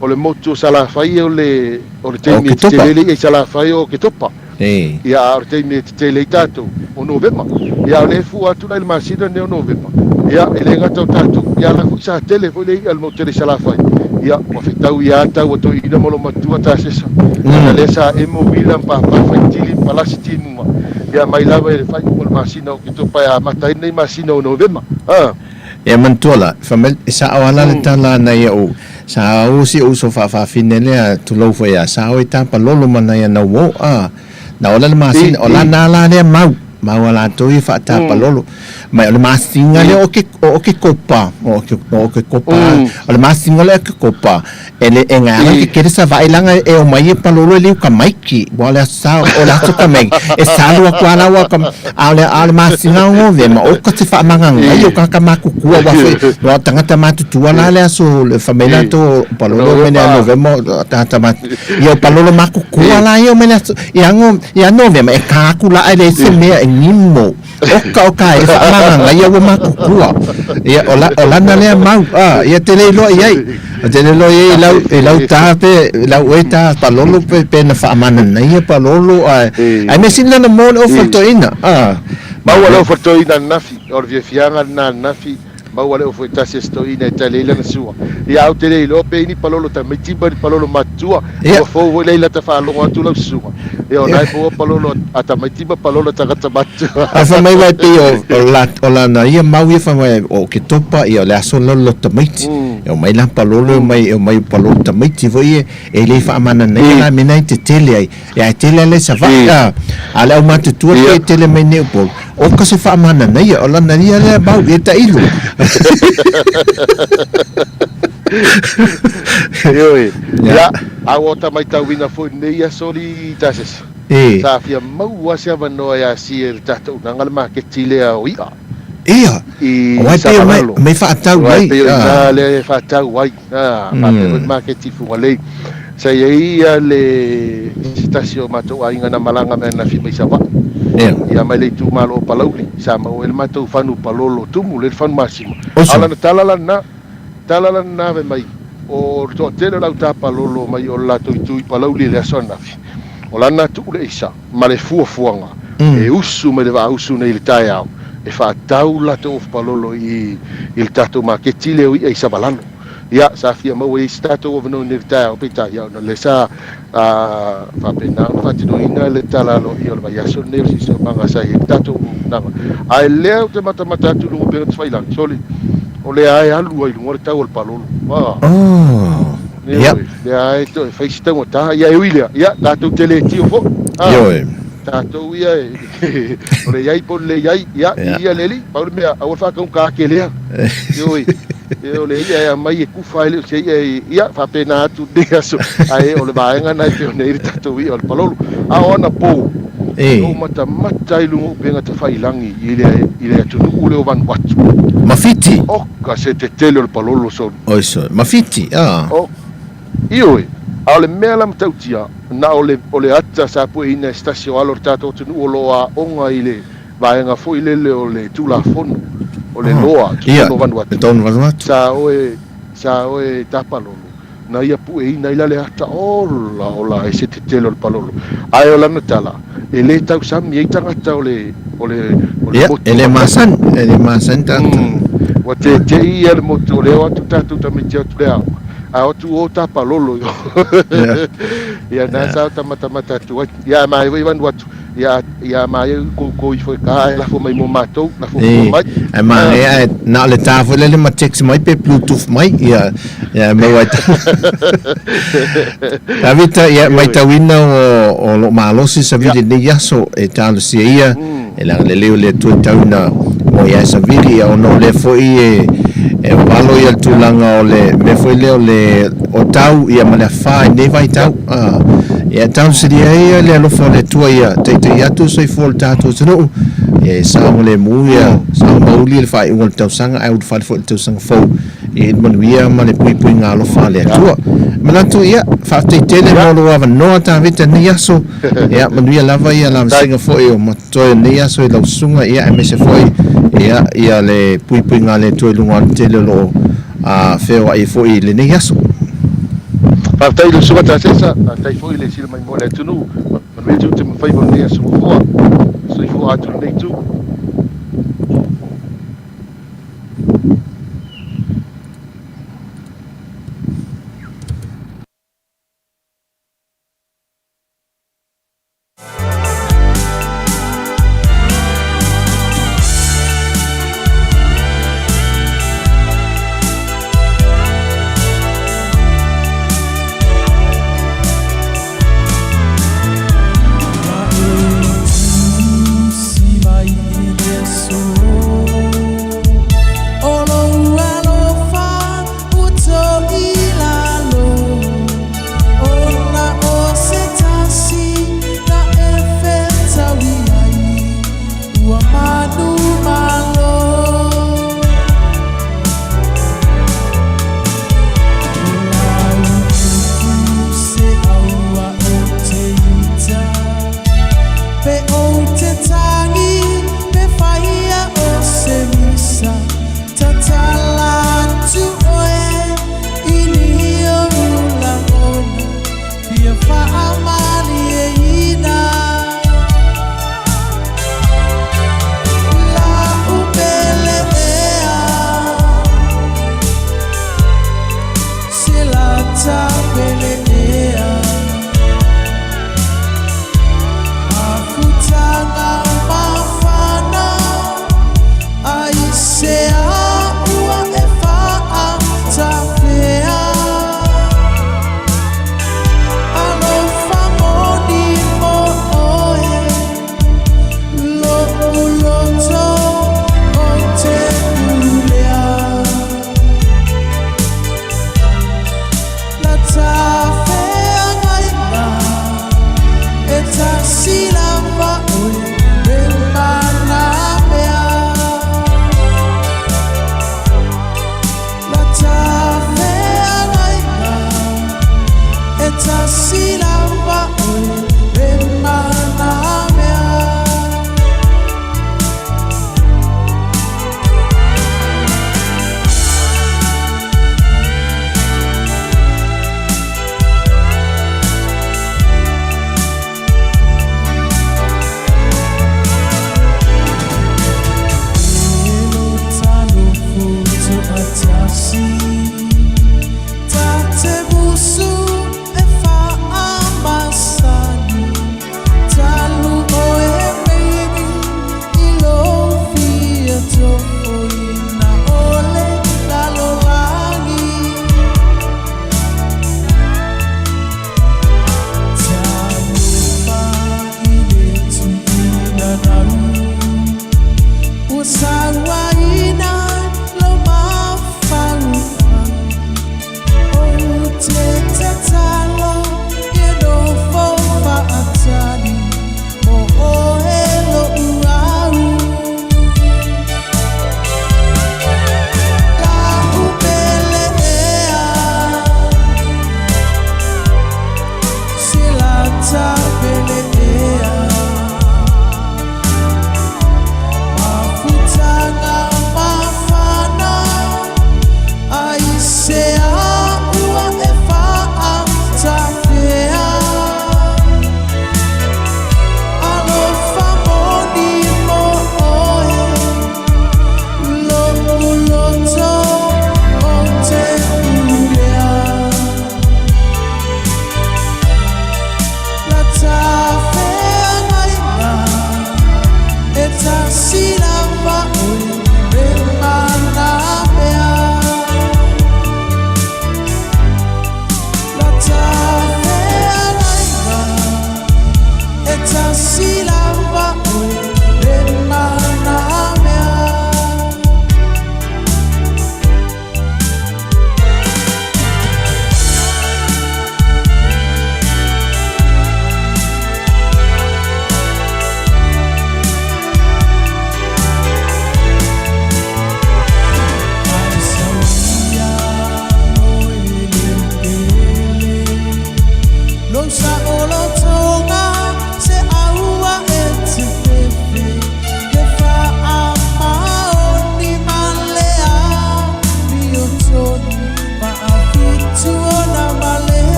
o le motu o Salafai o le, o le taimi e tetele ai le i'a i Salafai o Oketopa. Ia, a o le taimi e tetele ai tatou, o Novema. Ia, a o lea e fua atu la i le masina lenei o Novema, ia, e le gata o tatou, ia, a o la foi sa tele foi le i'a i le motu tele i Salafai. Ia, ua fetaui lava tau a toeaina ma olomatua tasesa, ona lea sa emo uila ma papa faitili ma palasi timuga. Ia mai lava i le faaiuga o le masina o Oketopa e amata ai lenei masina o Novema. A. Ia manatua la, fai mai, e sao lava la le tala a nai o'u, sa o si o'u uso fa'afafine lea, tulou foi a, sa o i Tapalolo ma nai ana uo, a, na ola le masina, o lana la lea mau, mau a latou ia fa'atapalolo. Mai o le masina lea o ke, o Okekopa, o Okekopa, o le masina lea o Okekopa, E le e ngā ke kere sa vaai langa e o mai e palolo e liu ka maiki. Wa le sa o le aso ka maiki. E salu aku ala wa ka a le a le masinga o ve ma o ka te wha manga ngai o ka ka maku kua wa fe wa tangata matutua la le aso le whamela to palolo me le Novema tangata mat ia o palolo maku kua la ia me le aso ia ngo ia Novema e ka aku la e le se mea e ngimo. Oka o ka e whaamanga ngai ua makukua. Ia, o, la, o lana lea mau. Ah, ia te lei loa i ai. O te lei loa i ai lau, i lau tā pe, lau e tā palolo pe, pe na whaamana nei e palolo. Ai, ai me sini lana mō le ofa toina. Ah. Maua le ofa toina nafi, o le fiafiaga lena nafi, maua le ofa e tasi e se toeaina e tali ai lana sua. Ia au te le iloa pe i ni palolo tamaiti ma ni palolo matutua, ua fou foi la i lata faalogo atu lau susuga. Ia o na e maua palolo a tamaiti ma palolo a tagata matutua. Ae fai mai vai pei o, o, la, o lana ia mau ia fai mai o ke topa ia o le aso lolo tamaiti. E omai la palolo e omai e omai palolo tamaiti foi e e le whaamana nei la mena i te tele ai. Ia e tele ale Savaii a a le aumatutua pe e tele mai nei Upolu. O ka se whaamana ia, o lana ia lea mau ia tailo. Heoi, ia, a ua ota maitauina foi lenei aso li Tasesa. Sa fia maua se avanoa e asia i le tatou naga le maketi lea o i'a. Ia, I o ai pei o mai, Savalalo. mai whaatau Ai ai. pei o ina lea e whaatau ai. Faapea foi le maketi Fugalei. Sa i ai ia le se tasi o matou aiga na malaga mai ananafi mai Savaii. Ia mai le itumalo o Palauli, sa maua ai le matou fanu palolo tumu le fanu masima. A o lana tala lana, tala lana ave mai o le toatele o le au tapalolo mai o le latou itu i Palauli i le aso ananafi. O lana tuu le aisa ma le fuafuaga. E usu mai le vaausu nei i le taeao e faatau latou ofu palolo i i le tatou maketi lea o i'a i Savalalo. Ia, sa fia maua i ai se tatou avanoa nei i le taeao, peitai, ia, ona o lea sa faapena ona faatinoina le tala aloaia o le vaiaso lenei o le siosiomaga sa i ai le tatou auaunaga. Ae lea ou te matamata atu i luga o upega tafailagi, sole, o lea lava e alu ai i luga le tau o le palolo. Oh. Ioe, lea lava e toe fai si taugata. Ia, e ui i lea, ia, tatou te le tio foi. Ioe. Tatou ia e, o le i ai po o le le i ai, ia, viia le Alii, pau le mea, aua le faataugata ake lea. Ioe, o le i'a e aumai e kufa e le o se i'a e, ia, faapena atu lenei aso, ae o le vaega lena e pei ona i ai le tatou i'a o le palolo. A o anapo, na ou matamata ai i luga o upega tafailagi i le, i le atunuu lea o Vanuatu. Ma Fiti. Oka se tetele o le palolo solo. Oi sole, ma Fiti, a. O, Ioe, a o le mea la matautia, na o le, o le ata sa pueina e se tasi o alo o le tatou atunuu o lo o aoga i le vaega foi lele o le Tulafono o le Loa, Ia, totonu o le Vanuatu, tonu Vanuatu. sa oe, sa oe tapalolo, na ia pueina ai la le ata, ola, ola, e se tetele o le palolo. Ae o lana tala, e le tausami ai tagata o le, o le, o le Ia, motu e o le Vanuatu. masani, e le masani tagata. Ua tete'i ia le motu o lea o atu tatou tamaiti atu le aoga, a o atu o tapalolo i o. Ia na sa tamatamata atu ai. Ia mai foi Vanuatu, ia ia mai koukou ifo e ka ae lafo mai mo matou, lafo fua E, mai. ae manaia ae na o le ta foi lele ma text mai pe bluetooth mai, ia, ia e maua ai. Tavita, ia, maitauina o, o loo malosi Savili lenei aso e talosia ia, e leaga le leo le Atua e tau ina moe ai Savili, ia ona o lea foi e, e valo ia le tulaga o le mea foi lea o le o tau ia ma le afa i lenei vaitau. A, ia talosia ia le alofa o le Atua ia taitai atu le soifua o le tatou atunuu, ia e saogalemu ia, saomauli le faaiuga o le tausaga ae ulufale foi i le tausaga fou. I le manuia ma le puipuiga alofa a le Atua. Manatu, ia, faafetai tele mo lou avanoa, Tavita, i lenei aso. Ia, manuia lava ia lavasiga foi o matoe o lenei aso i lau susuga, ia, aemaise foi, ia, ia le puipuiga a le Atua i luga o le tele o lo o feoai ai foi i lenei aso. Faafetai i lau susuga Tasesa, faafetai foi i le sila mai mo le atunuu. Manuia tiute ma faiva o lenei aso fofoa. Soifua atu lenei itu.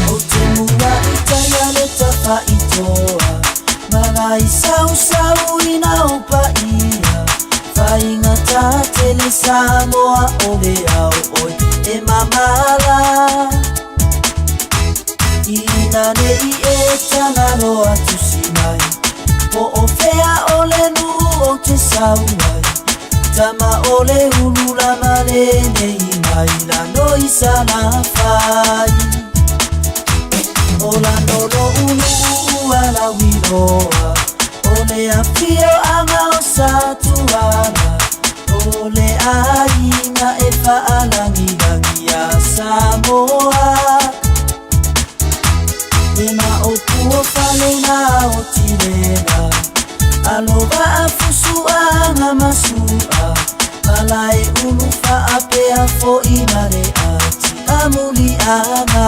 Ou te mua i tai a le tafaitoa, Magaisausauna o paia, Faigata tele Samoa o le ao oe e mamala. Ina ne i e tagaloa tusi mai, Po o fea o le nuu ou te sau ai, Tama o le ulu lama lenei mai lano i Salafai. O lano lo'u nuu alauiloa, O le afioaga o Satuala, O le aiga e faalagilagi ia Samoa. Le maopu o fale na o Tirena, Alo vaafusuaga ma su'a, Malae ulu faapea fo'i ma le ati amuliaga.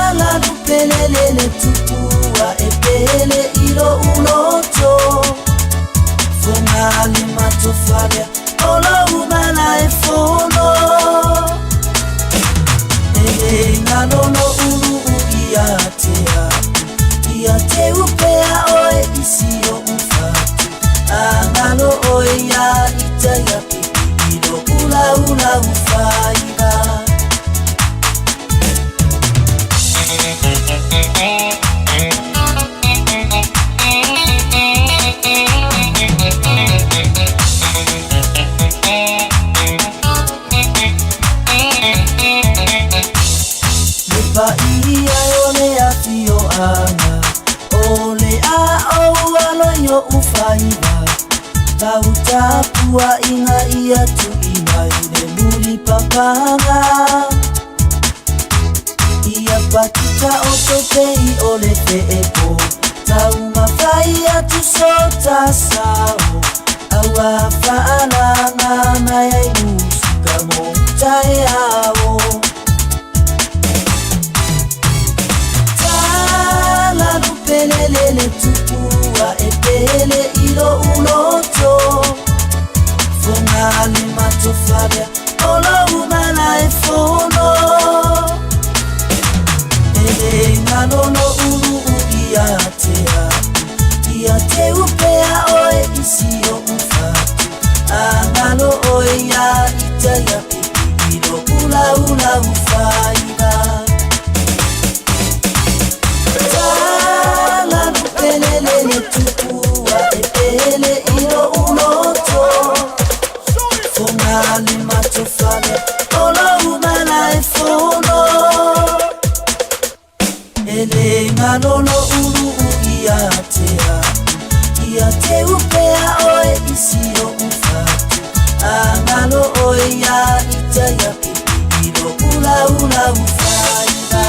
Talalupelelele tupua e pele i lo'u loto, Foga le matofalea o lou malaefono. E le galolo uluu ia te au, Ia te upea oe i si o'u fatu, Agalo oe ia ita ia pipi i lo'u laulau faiva. Le paia o le afioaga, O le aʻou alo i o'u faiva, Lau tapuaʻiga ia tu'i mai le mulipapaga. Ia patita o topei o le feepo, Taumafai atu so tasao, Aua faalaga mai ai musika mo taeao. Talalupelelele tupua e pele i lo'u loto, Foga le matofalea o lou malaefono. E le galolo uluu ia te au, Ia te upea oe i si o'u fatu, Agalo oe ia ita ia pipi i lo'u laulau faiva. Talalupelelele tupua e pele i lo'u loto, Foga le matofalea o lou malaefono. E le galolo uluu ia te au, Ia te upea oe i si o'u fatu, Agalo oe ia ita ia pipi i lo'u laulau faiva.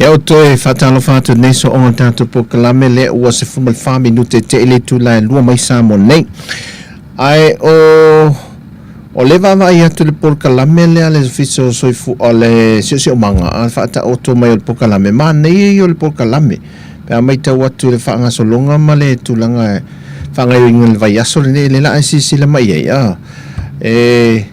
Ia ou toe faatalofa atu nei soonga tatou polokalame lea ua 14 minute te i le itula e 2 mai Samoa nei. Ae o o le vaavaai atu le polokalame lea le Ofisa o Soifu o le Siosiomaga a faataoto mai o le polokalame manaia ia o le polokalame pe a matau atu i le faagasologa ma le tulaga faagaoioiga i le vaiaso lenei lea la a e silasila mai ai a e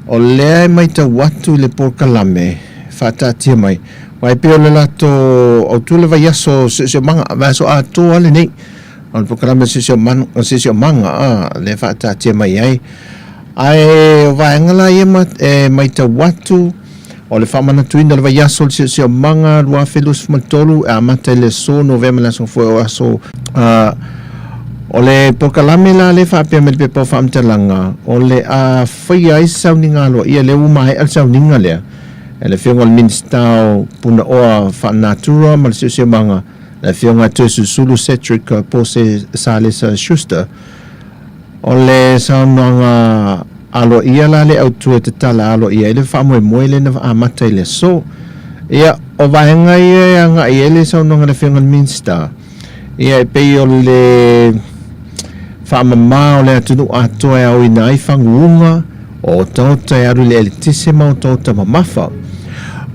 o lea e matau atu i le polokalame faataatia mai aua e pei o le latou autu le vaiaso siosiomaga vaiaso atoa lenei o le polokalame siosiomaga a lea faataatia mai ai ae o vaega la ia e matau atu o le faamanatuina o le vaiaso o le siosiomaga 2023 e amata i le aso Novema le aso foi o aso o le polokalame la lea faapea mai le pepa o faamatalaga o le a faia ai se sauniga aloaia lea ua maea le sauniga lea e le Afioga i le Minisita o Punaoa Faalenatura ma le Siosiomaga, le Afioga Toesulusulu Cedric Pose Salesa Schuster. O le saunoaga aloaia la le autu e tatala aloaia ai le faamoemoe lea na amata i le aso. Ia, o vaega ia e agai ai le saunoaga a le Afioga i le Minisita, ia e pei o le faamama o le atunuu atoa e aoina ai faguuga o otaota e alu i le eletise ma otaota mamafa.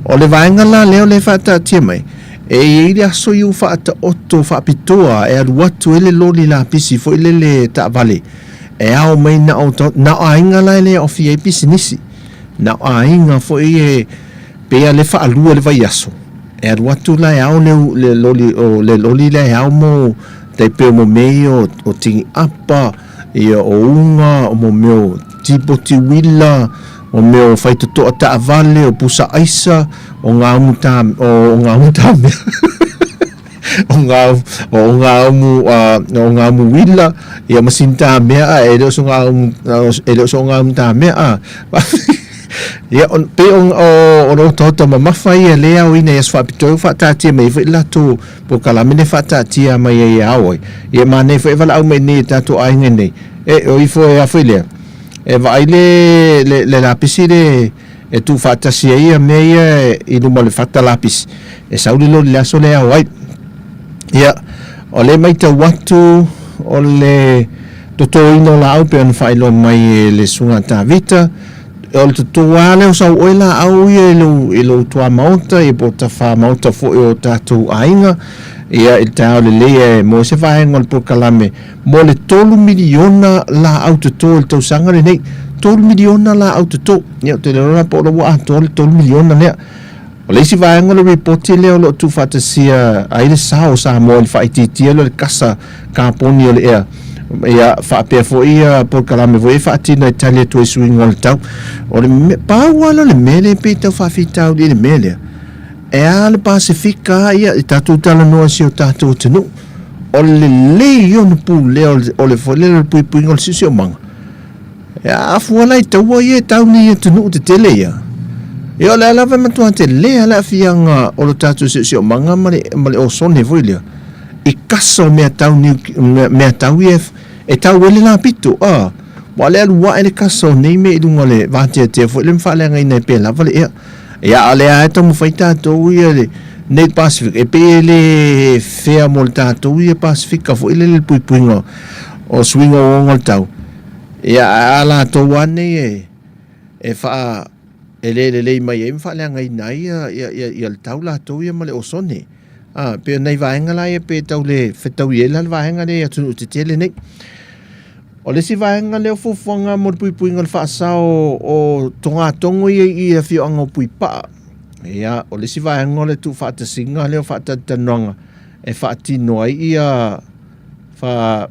O le vaega la lea o lea e faataatia mai, e i ai le aso i ua faataoto faapitoa e alu atu ai le loli lapisi foi lele taavale e ao mai na o otaota, na o aiga la e le aofia ai pisinisi, na o aiga foi e pei lava le faalua i le vaiaso. E alu atu la e ao le, le loli, o le loli lea e ao mo tai pei o mo mea ia o, o tini apa, ia o uga, o mo mea o tipoti uila, o mea o faitotoa taavale, o pusa aisa, o ngā umu tā, o, o ngā umu tā mea. o ngā, o ngā umu, uh, o ngā umu uila, ia masini tā mea, a, e le o so ngā umu, e le o so ngā umu tā mea, a. Ia, o, pei o, o, o le otaota mamafa ia le aoina i aso faapitoa ua faataatia mai ai foi le latou polokalame lea e faataatia mai ai e ao ai. Ia, e manaia foi e valaau mai nei e tatou aiga nei. E, o ifo e a foi lea, e vaai le, le, le lapisi le e tuufaatasi ai ia mea ia i luma o le fata lapisi, e sau le loli i le aso lea e ao ai. Ia, o lea e matau atu o le totoina o laau pei ona faailoa mai e le Susuga Tavita, o le toto lava lea o sau oe laau ia i lou, i lou tuamaota ia po o tafamaota foi o tatou aiga, ia i le taeao lelei e maua se vaega o le polokalame mo le 3 miliona laau toto i le tausaga lenei. 3 miliona laau toto. Ia, ou te le iloa la po o la ua atoa le 3 miliona lea. O le isi vaega o le ripoti lea o lo o tuufaatasia ai le sao o Samoa i le faaitiitia lea o le kasa kaponi o le ea, ia faapea foi ia polokalame foi e faatino e tali atu ai i suiga o le tau. O le mea, pau lava lea o le mea lea e pei e tau faafitauli ai le mea lea, e a le Pasefika ia, e tatou talanoa i si o tatou atunuu, o le lelei ia ona pulea o le foi lea o le puipuiga o le siosiomaga. E afua la i taua ia e tau nei atunuu tetele ia. Ia o le a lava e matua tele lava le aafiaga o lo tatou siosiomaga ma le, ma le osone foi lea i kasa o mea tau niu, mea tau ia e tau ai le lapito, a. Ua le alu ae le kasa o nei mea i luga o le vateatea foi lea ma faaleagaina ai pea lava le ea. Ia a o lea lava e taumafai tatou ia le nei Pacific, e pei e le fea mo le tatou ia Pasifika foi lele le puipuiga o suiga o oga o le tau. Ia, a latou lava nei e, e faa, e le lelei mai ai ma faaleagaina ai ia, ia, ia, ia le tau latou ia ma le osone. A, pei o nai vaega la ia pe tau le fetaui ai la le vaega lea i atunuu tetele nei. O le isi vaega lea o fuafuaga mo le puipuiga o le faasao o togatogo ia i afioaga o Puipaa. Ia, o le isi vaega o le tuufaatasiga lea o faatalatalanoaga e faatino ai ia fa,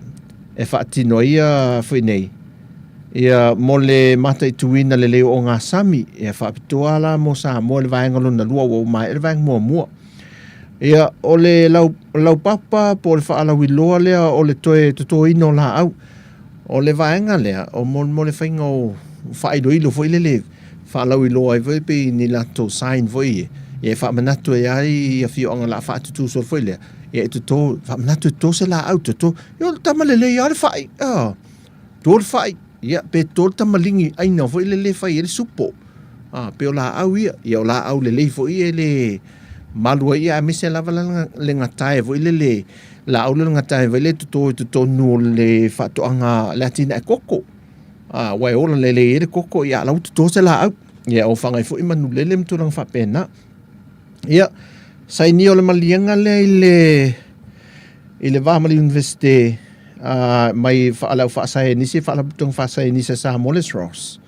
e faatino ai ia foi nei, ia mo le mataituina lelei o ogasami, ia faapitoa la mo Samoa i le vaega lona lua ua uma ai le vaega muamua. Ia o le lau, laupapa po o le faalauiloa lea o le toe totoina o laau. O le vaega lea, o mo, mo le faiga o faailoilo foi lele faalauiloa ai foi pei ni latou sign foi ia, ia e faamanatu ai lava i afioaga o le a faatutu solo foi lea, ia e toto, faamanatu e toto se laau, toto, ia o le tama lelei lava le fai, a, toto le fai, ia pe toto le tamaligi aina foi lele e fai ai le supo, a, pei o laau ia, ia o laau lelei foi ia e le Malu ai ia aemaise lava la le gatae foi lele laau le gatae foi le toto i totonu o le faatoaga le atinae koko. A ua e ola lelei ai le koko ia la ua toto se laau. Ia ofaga ai foi manu lele ma tulaga faapena. Ia sainia o le maliega lea i le i le va ma le Universite mai le au faasaienisi Faalapotopotoga Faasaienisi a Samoa le SROS.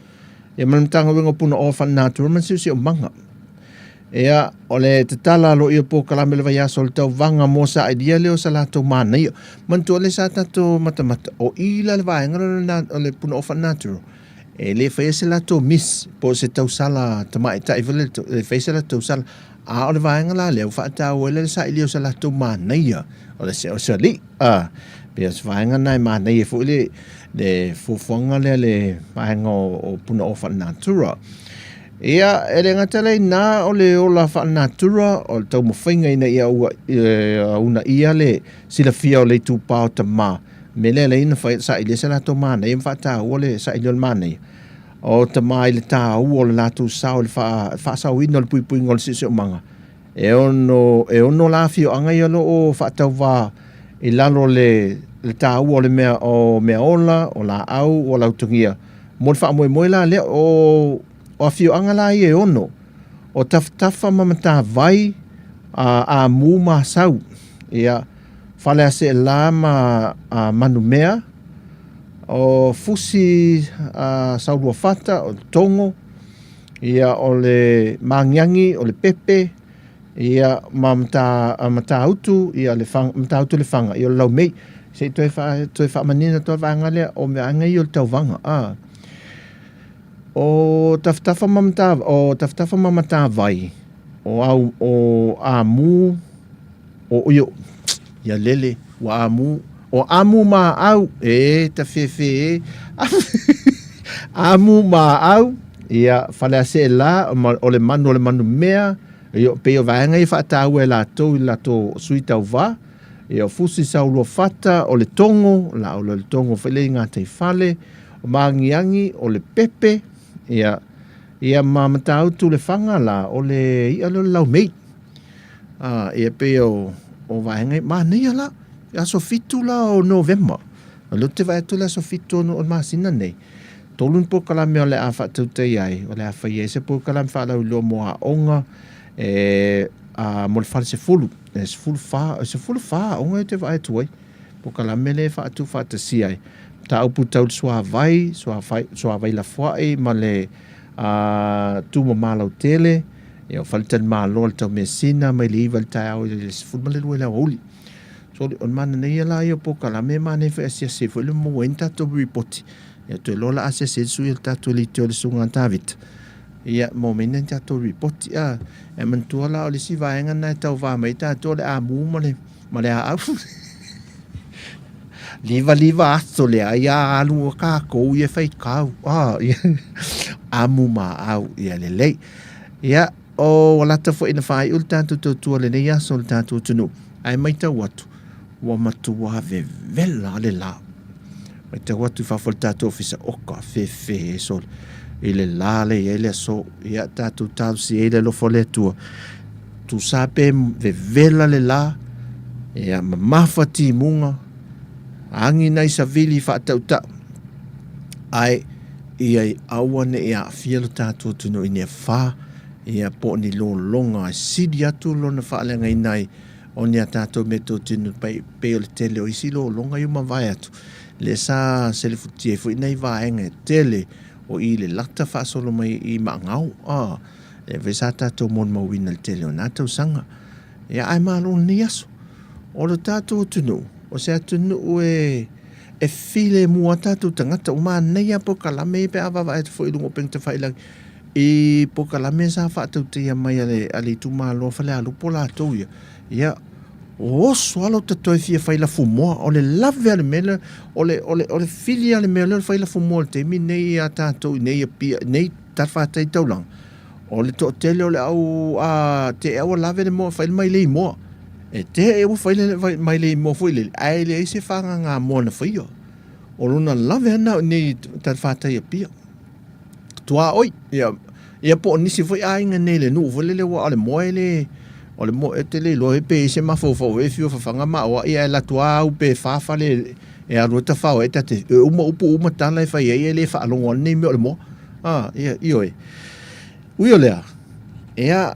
Ia ma le Matagaluega o Punaoa Faalenatura ma le Siosiomaga. Ia, o le tatala aloaia o polokalame o le vaiaso o le tauvaga mo sailia lea o sa latou manaia. Manatua lea sa tatou matamata, o i la le vaega lea o le Punaoa Faalenatura, e le faia se latou miss po o se tausala tamaitai foi lele, e le faia se latou tausala. A o le vaega la lea ua faataua ai le sailia o sa latou manaia, o le o se alii. A, pei o se vaega lena e manaia foi le, le fuafuaga lea le vaega o, o Punaoa Faalenatura. Ia, e le gata lea i ina o le ola faalenatura, o le taumafaiga ina ia ua, e, uunaia le silafia o le itupa o tama, mea lea lea na fai, sailia se latou manaia ma faataua le sailia o le manaia o tama i le taua o le latou sao i le faasaoina o le puipuiga o le siosiomaga. E ono, e ono la afioaga ia o lo o faatauvā i lalo o le, le taua o le mea, o mea ola, o laau, o lautogia. Mo le faamoemoe la lea, o, o afioaga la ia e ono, o Tafatafa ma Matavai, a, Amu ma Asau, ia, Faleaseela ma a, Manumea, o Fusi a, Sauluafata, o Togo, Ia, o le Magiagi, o le Pepe, ia, ma Mata, Matautu, ia, le Fanga, Matautu le Fanga, ia, o le Laumei. Se i toe, fa, toe faamanino atu le vaega lea, o vaega ia o le tauvaga. A. O Tafatafa ma Mata, o Tafatafa ma Matavai, o au, o Amu, o, io, ia lele, ua amu, o amu ma au, e, ta fefe e, amu ma au, ia, Faleaseela, o le manu o le manu mea, ia, pei o vaega ia faataua e latou i latou sui tauva, ia, o Fusi Sauluafata, o le Togo, la o le Togo foi le i gataifale, o Maagiagi, o le Pepe, ia, ia ma Matautu le Faga la, o le i'a lea o le laumei. A, ia pei o, o vaega ia, manaia la, aso 7 la o Novema. O lea ou te vaai atu le aso 7 o, o le masina nei. Tolu ni polokalame o le a faatautai ai, o le a fai ai se polokalame faalauiloa mo aoga e, a, mo le fale sefulu. E 14, e 14 aoga ou te vaai atu ai. Polokalame lea e faatu faatasia ai. Mataupu tau le suavai, suavai, suavai lafoai ma le a, tumama lautele. Ia, o faletalimalo a le Taumeasina mai le 9 i le taeao i le 12 i le aoauli. So, o le manaia la ia o polokalame e manaia foi e asiasi ai foi le maua ai ni tatou ripoti. Ia, toe loa la asiasi ai le sui o le tatou leitio le Susuga a Tavita. Ia, maua mai ni tatou ripoti. A, e manatua la o le isi vaega lena e tauva mai ai tatou o le amu ma le, ma le aau. Livaliva aso lea, ia alu o kākou ia whaikau. Ah, ia. Amu ma au, ia lelei. Ia, o ua lata foi ina faaiu le tatou tautua i lenei aso i le tatou atunuu, ae matau atu, ua matua vevela le la. Matau atu i fafo o le tatou ofisa, oka, fefe e sole i le la le i ai le aso. Ia, tatou talosia ai le alofa o le Atua. Tusa pe vevela le la, ia, mamafa timuga, agi nai savili faatautau, ae ia aua ne i aafia lo tatou atunuu i ni afa, ia po o ni lologa e sili atu lona faaleagaina ai o ni a tatou meatotino pei o le tele o isi lologa ia ua mavae atu, lea sa selefutia ai foi nai vaega e tele o i le lata faasolo mai i Maagao, a, lea foi sa tatou molimauina i le tele o na tausaga. Ia, ae malo lenei aso. O le tatou atunuu, o se atunuu e e filemu lava tatou tagata. Ua manaia lava polokalame ia pe a vaavaai atu foi i luga o upega tafailagi i polokalame sa faatautaia mai a le, a le itumalo o Falealupo latou ia. Ia, oso lava lota toe fia fai lafumoa. O le lave lava o le mea lea, o le, o le, o le fili lava o le mea lea o le fai lafumoa i le taimi lenei ia tatou i nei Apia, i nei talafatai taulaga. O le toatele o le au a te ua lave le moa fai le mailei moa. E te ua fai le mailei moa foi lele, ae leai se fagaga moa na faia. O lona lave ana o nei talafatai Apia. Tuaoi, ia, ia po o nisi foi aiga nei le nuu foi lele ua o le moa e le, O le moa e te le iloa pe i ai se mafaufau e fiu e fafaga ma aoai ae alu atu lava au pe fa fale e alu ai tafao ai ta te e uma upu uma tala e fai ai e le faalogo ane nei mea o le moa. A, ia, ioe. Ui o lea, ia,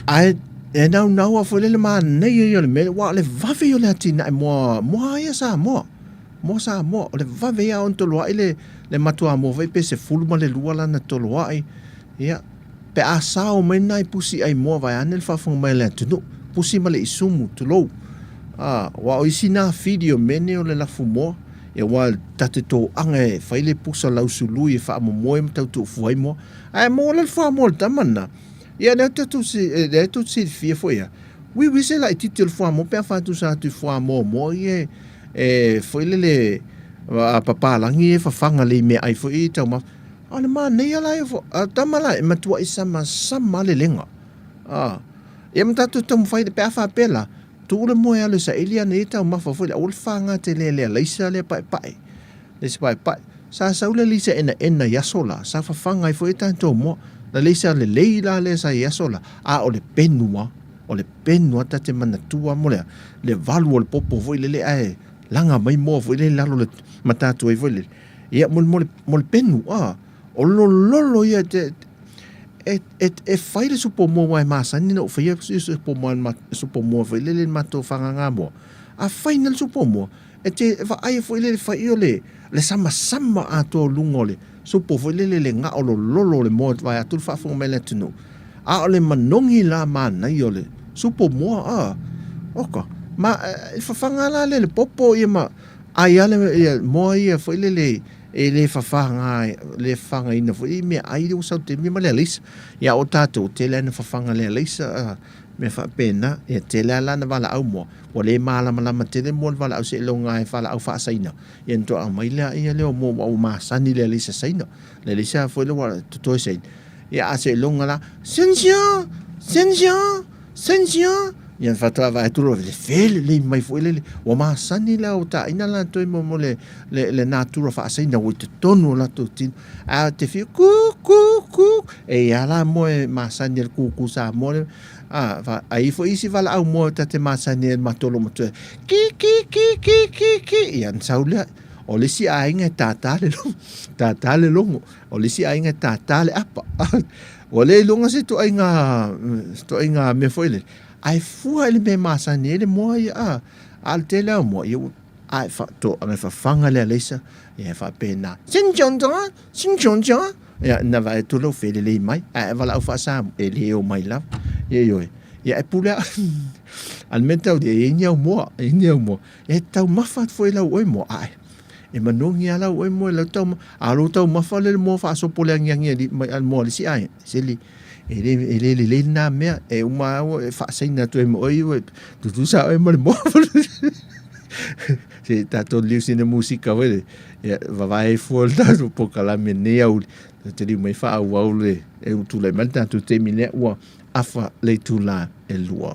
ae e naunau lava foi lea le manaia ia o le mea lea, aua o le vave ia o le atinae moa, moa ia Samoa. Moa Samoa, o le vave ia ona toloai le, le matuamoa foi pe 12 lana toloai. Ia, pe a sao mai nai pusi ai moa vaeane le faafofoga mai a le atunuu, pusi ma le isumu, tulou. A, aua o isi na fili o mea nei o le lafu moa, ia aua ta te toaga e fai le pusa lausului e faamomoe ma tau tuufua ai moa. Ae maua la le fuamoa o le tama lena. Ia lea tatou lea tou te silafia foi ia, uiui se laitiiti o le fuamoa pe a faatusa atu i fuamoa moa ia e foi lele a papalagi ia e fafaga lelei i meaai foi ia i taumafa. A o le manaia la ia o tama la e matuai samasama lava le lega. A, ia ma tatou taumafai pe a faapea la, tuu le moe e alu e saili ana ia taumafa foi lea, aua le faga tele e le alaisa lea paepae. Le isi paepae. Sa sau le alaisa enaena i aso la, sa fafaga ai foi e tatou moa. Le alaisa lelei la lea sa i aso la, a o le penu lava, o le penu lava ta te manatua mo le a? Le valu o le popo foi lele ae laga mai moa foi lele i lalo o le matatu ai foi lele. Ia, mo, mo, le, mo le penu, a, o le lololo ia te, e, e, e fai le supo moa aua e masani ona ou faia le supo moa, supo moa foi lele i le matou fagaga moa. A fai nei le supo moa, e te vaai foi lele fai o le, le samasama atoa o luga o le supo foi lele le gao lololo o le moa vaeatu le faafofoga mai a le atunuu. A o le manogi la manaia o le supo moa, a, oka, ma, e fafaga la lea i le popo ia ma, Ai a le moa ia foi lele e le fafaga le fafagaina foi i meaai lea ua sau taimi ma le alaisa. Ia o tatou tele lava ina fafaga le alaisa mea faapena. Ia tele lava la ina valaau moa ua le malamalama tele moa i le valaau seiloga lava e valaau faa-Saina ia ona toe aumai lea lea o moa aua ua masani i le alaisa Saina. Le alaisa foi lea ua totoe Saina. Ia a seiloga la, Sensia! Sensia! Sensia! Ia faatoa vaai atu loa le felelei mai foi lele. Ua masani la o taina latou mo mo le le le natura faasaina ua i totonu o latou tino. A te fia ku ku ku e ia la moa e masani e le kūkū Samoa le a fa ai foi isi valaau moa ta te masani e matou olomatua ki ki ki ki ki ki ia na sau lea. O le isi aiga e tātā le logo, tātā le logo. O le isi aiga e tātā le apa. Ua le iloga se ituaiga, ituaiga mea foi lele, ae fua i le mea e masani ai le moa ia, a, a o le tele lava o moa, ia ua, a e fa, toaga e fafaga le alaisa, ia e faapena, Sin jiong jiong, sin jiong jiong, ia na vaai atu lou felelei mai, ae valaau faa-Samoa, e le o mai lava. Ia ioe, ia e pule a, a le mea tau e i ai ni au moa, e i ai ni au moa, e taumafa atu foi lau oe moa, ae, E manogi lava lau oe moe lau taumafa. A o lou taumafa lea le moa faasopo le agiagi a mai a le moa a le isi aiga, seli, e le, e le lelei lena mea. E uma lava ua e faasaina atu ai ma oe ia, tutusa oe ma le moa. Se i tatou liu sina musika foi lea, ia vavae ai fua le tatou polokalame i lenei aoauli. Tatou te liu mai faaauau le, e tulai mai le tatou taimi lea ua afa le itula e 2.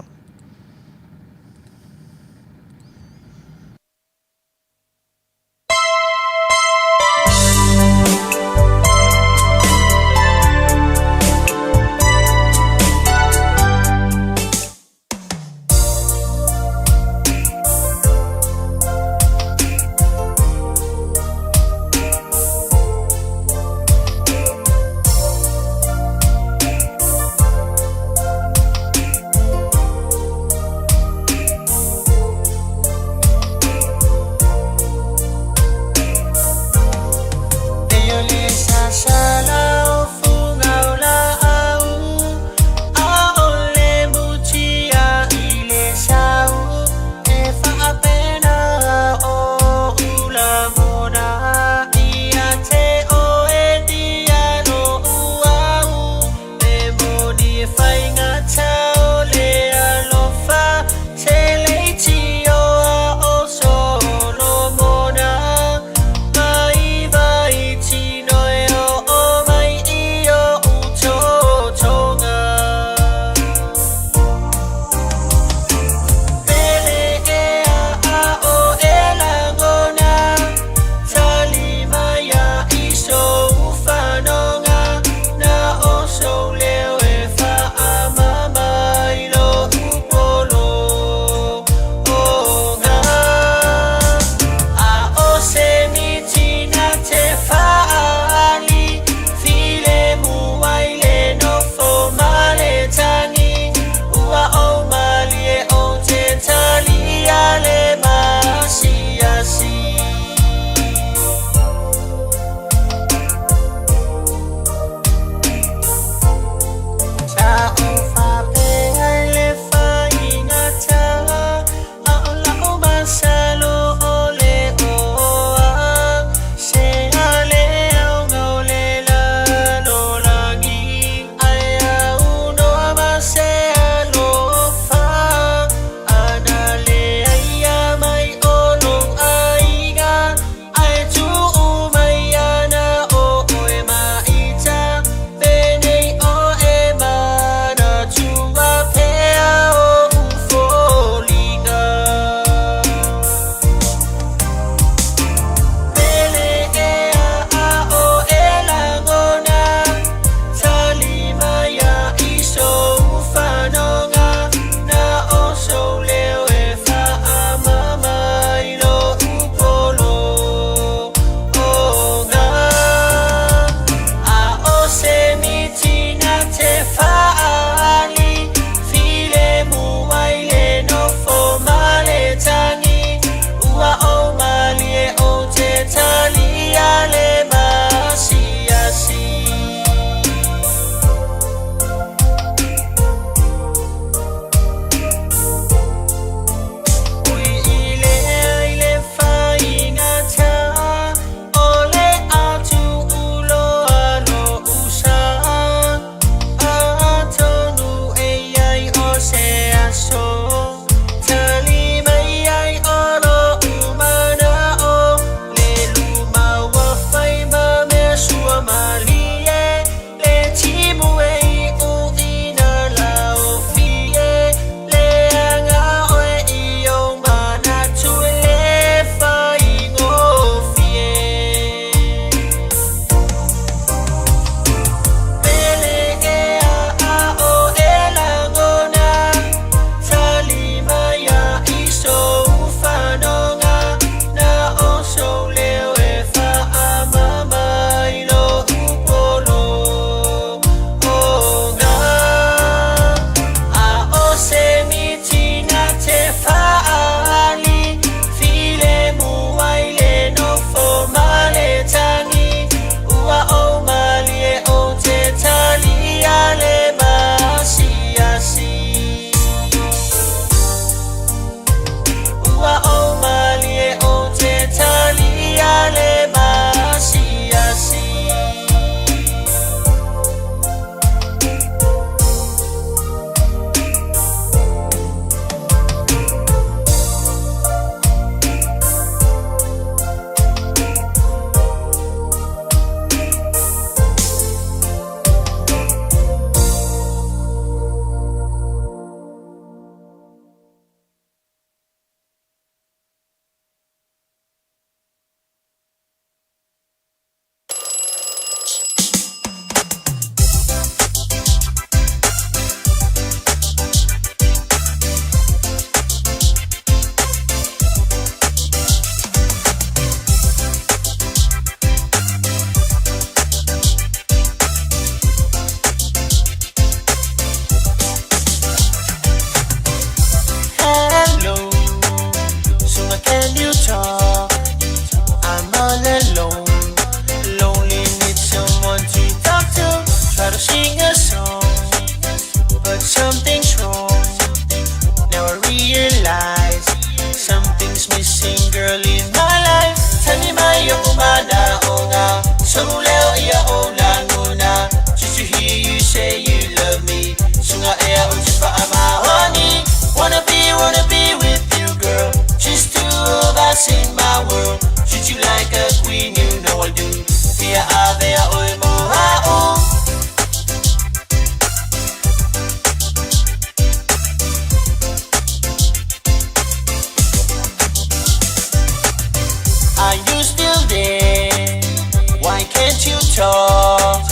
talk.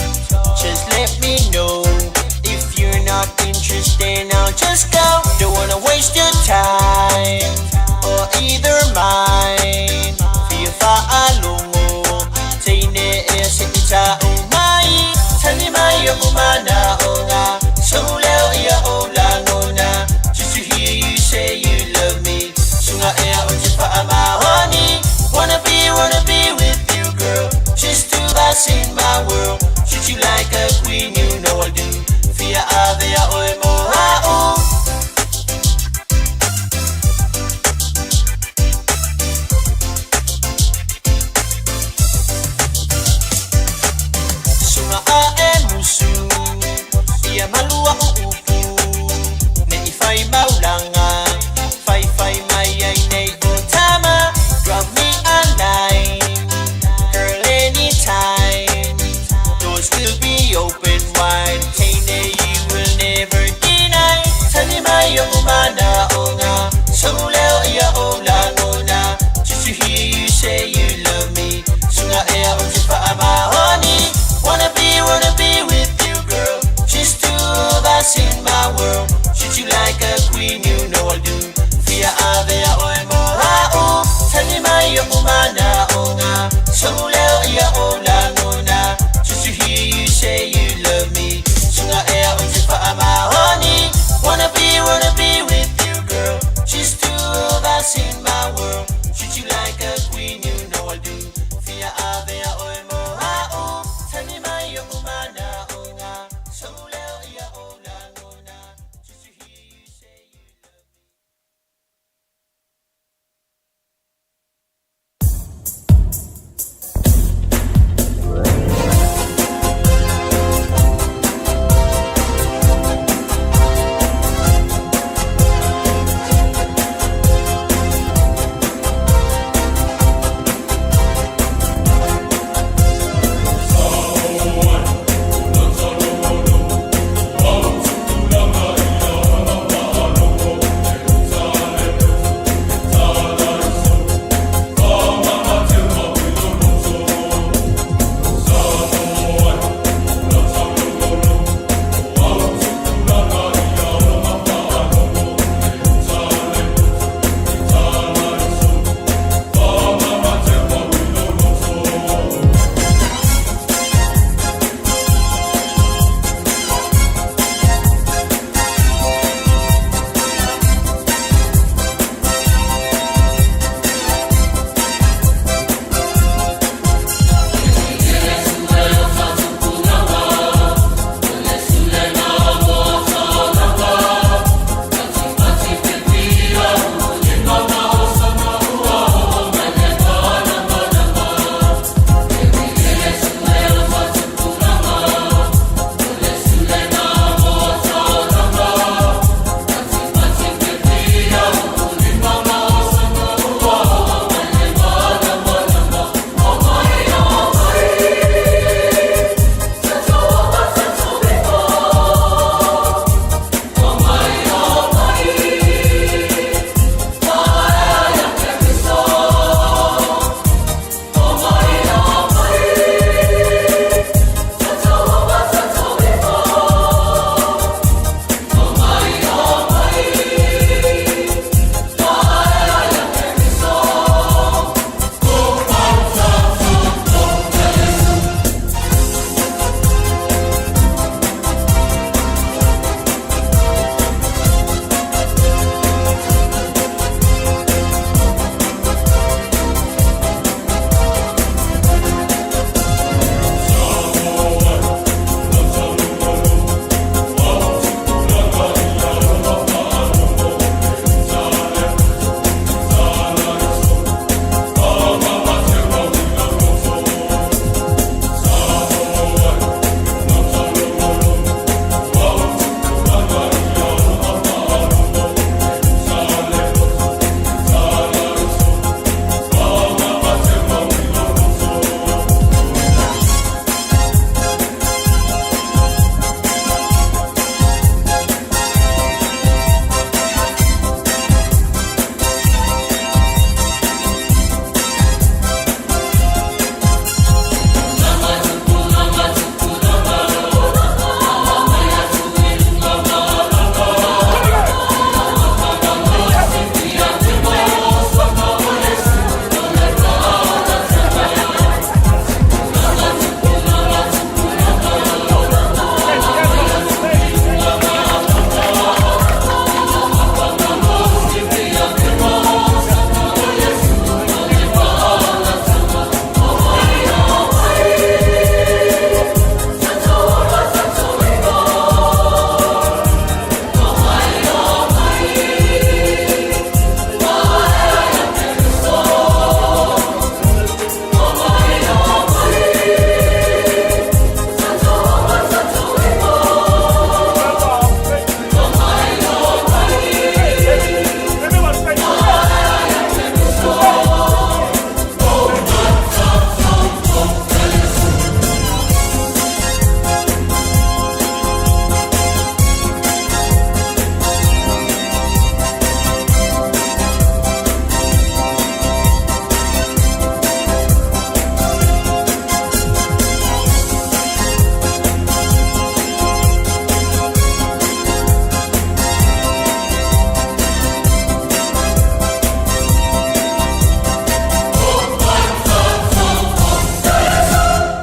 Just let me know if you're not interested. I'll just go. Don't wanna waste your time.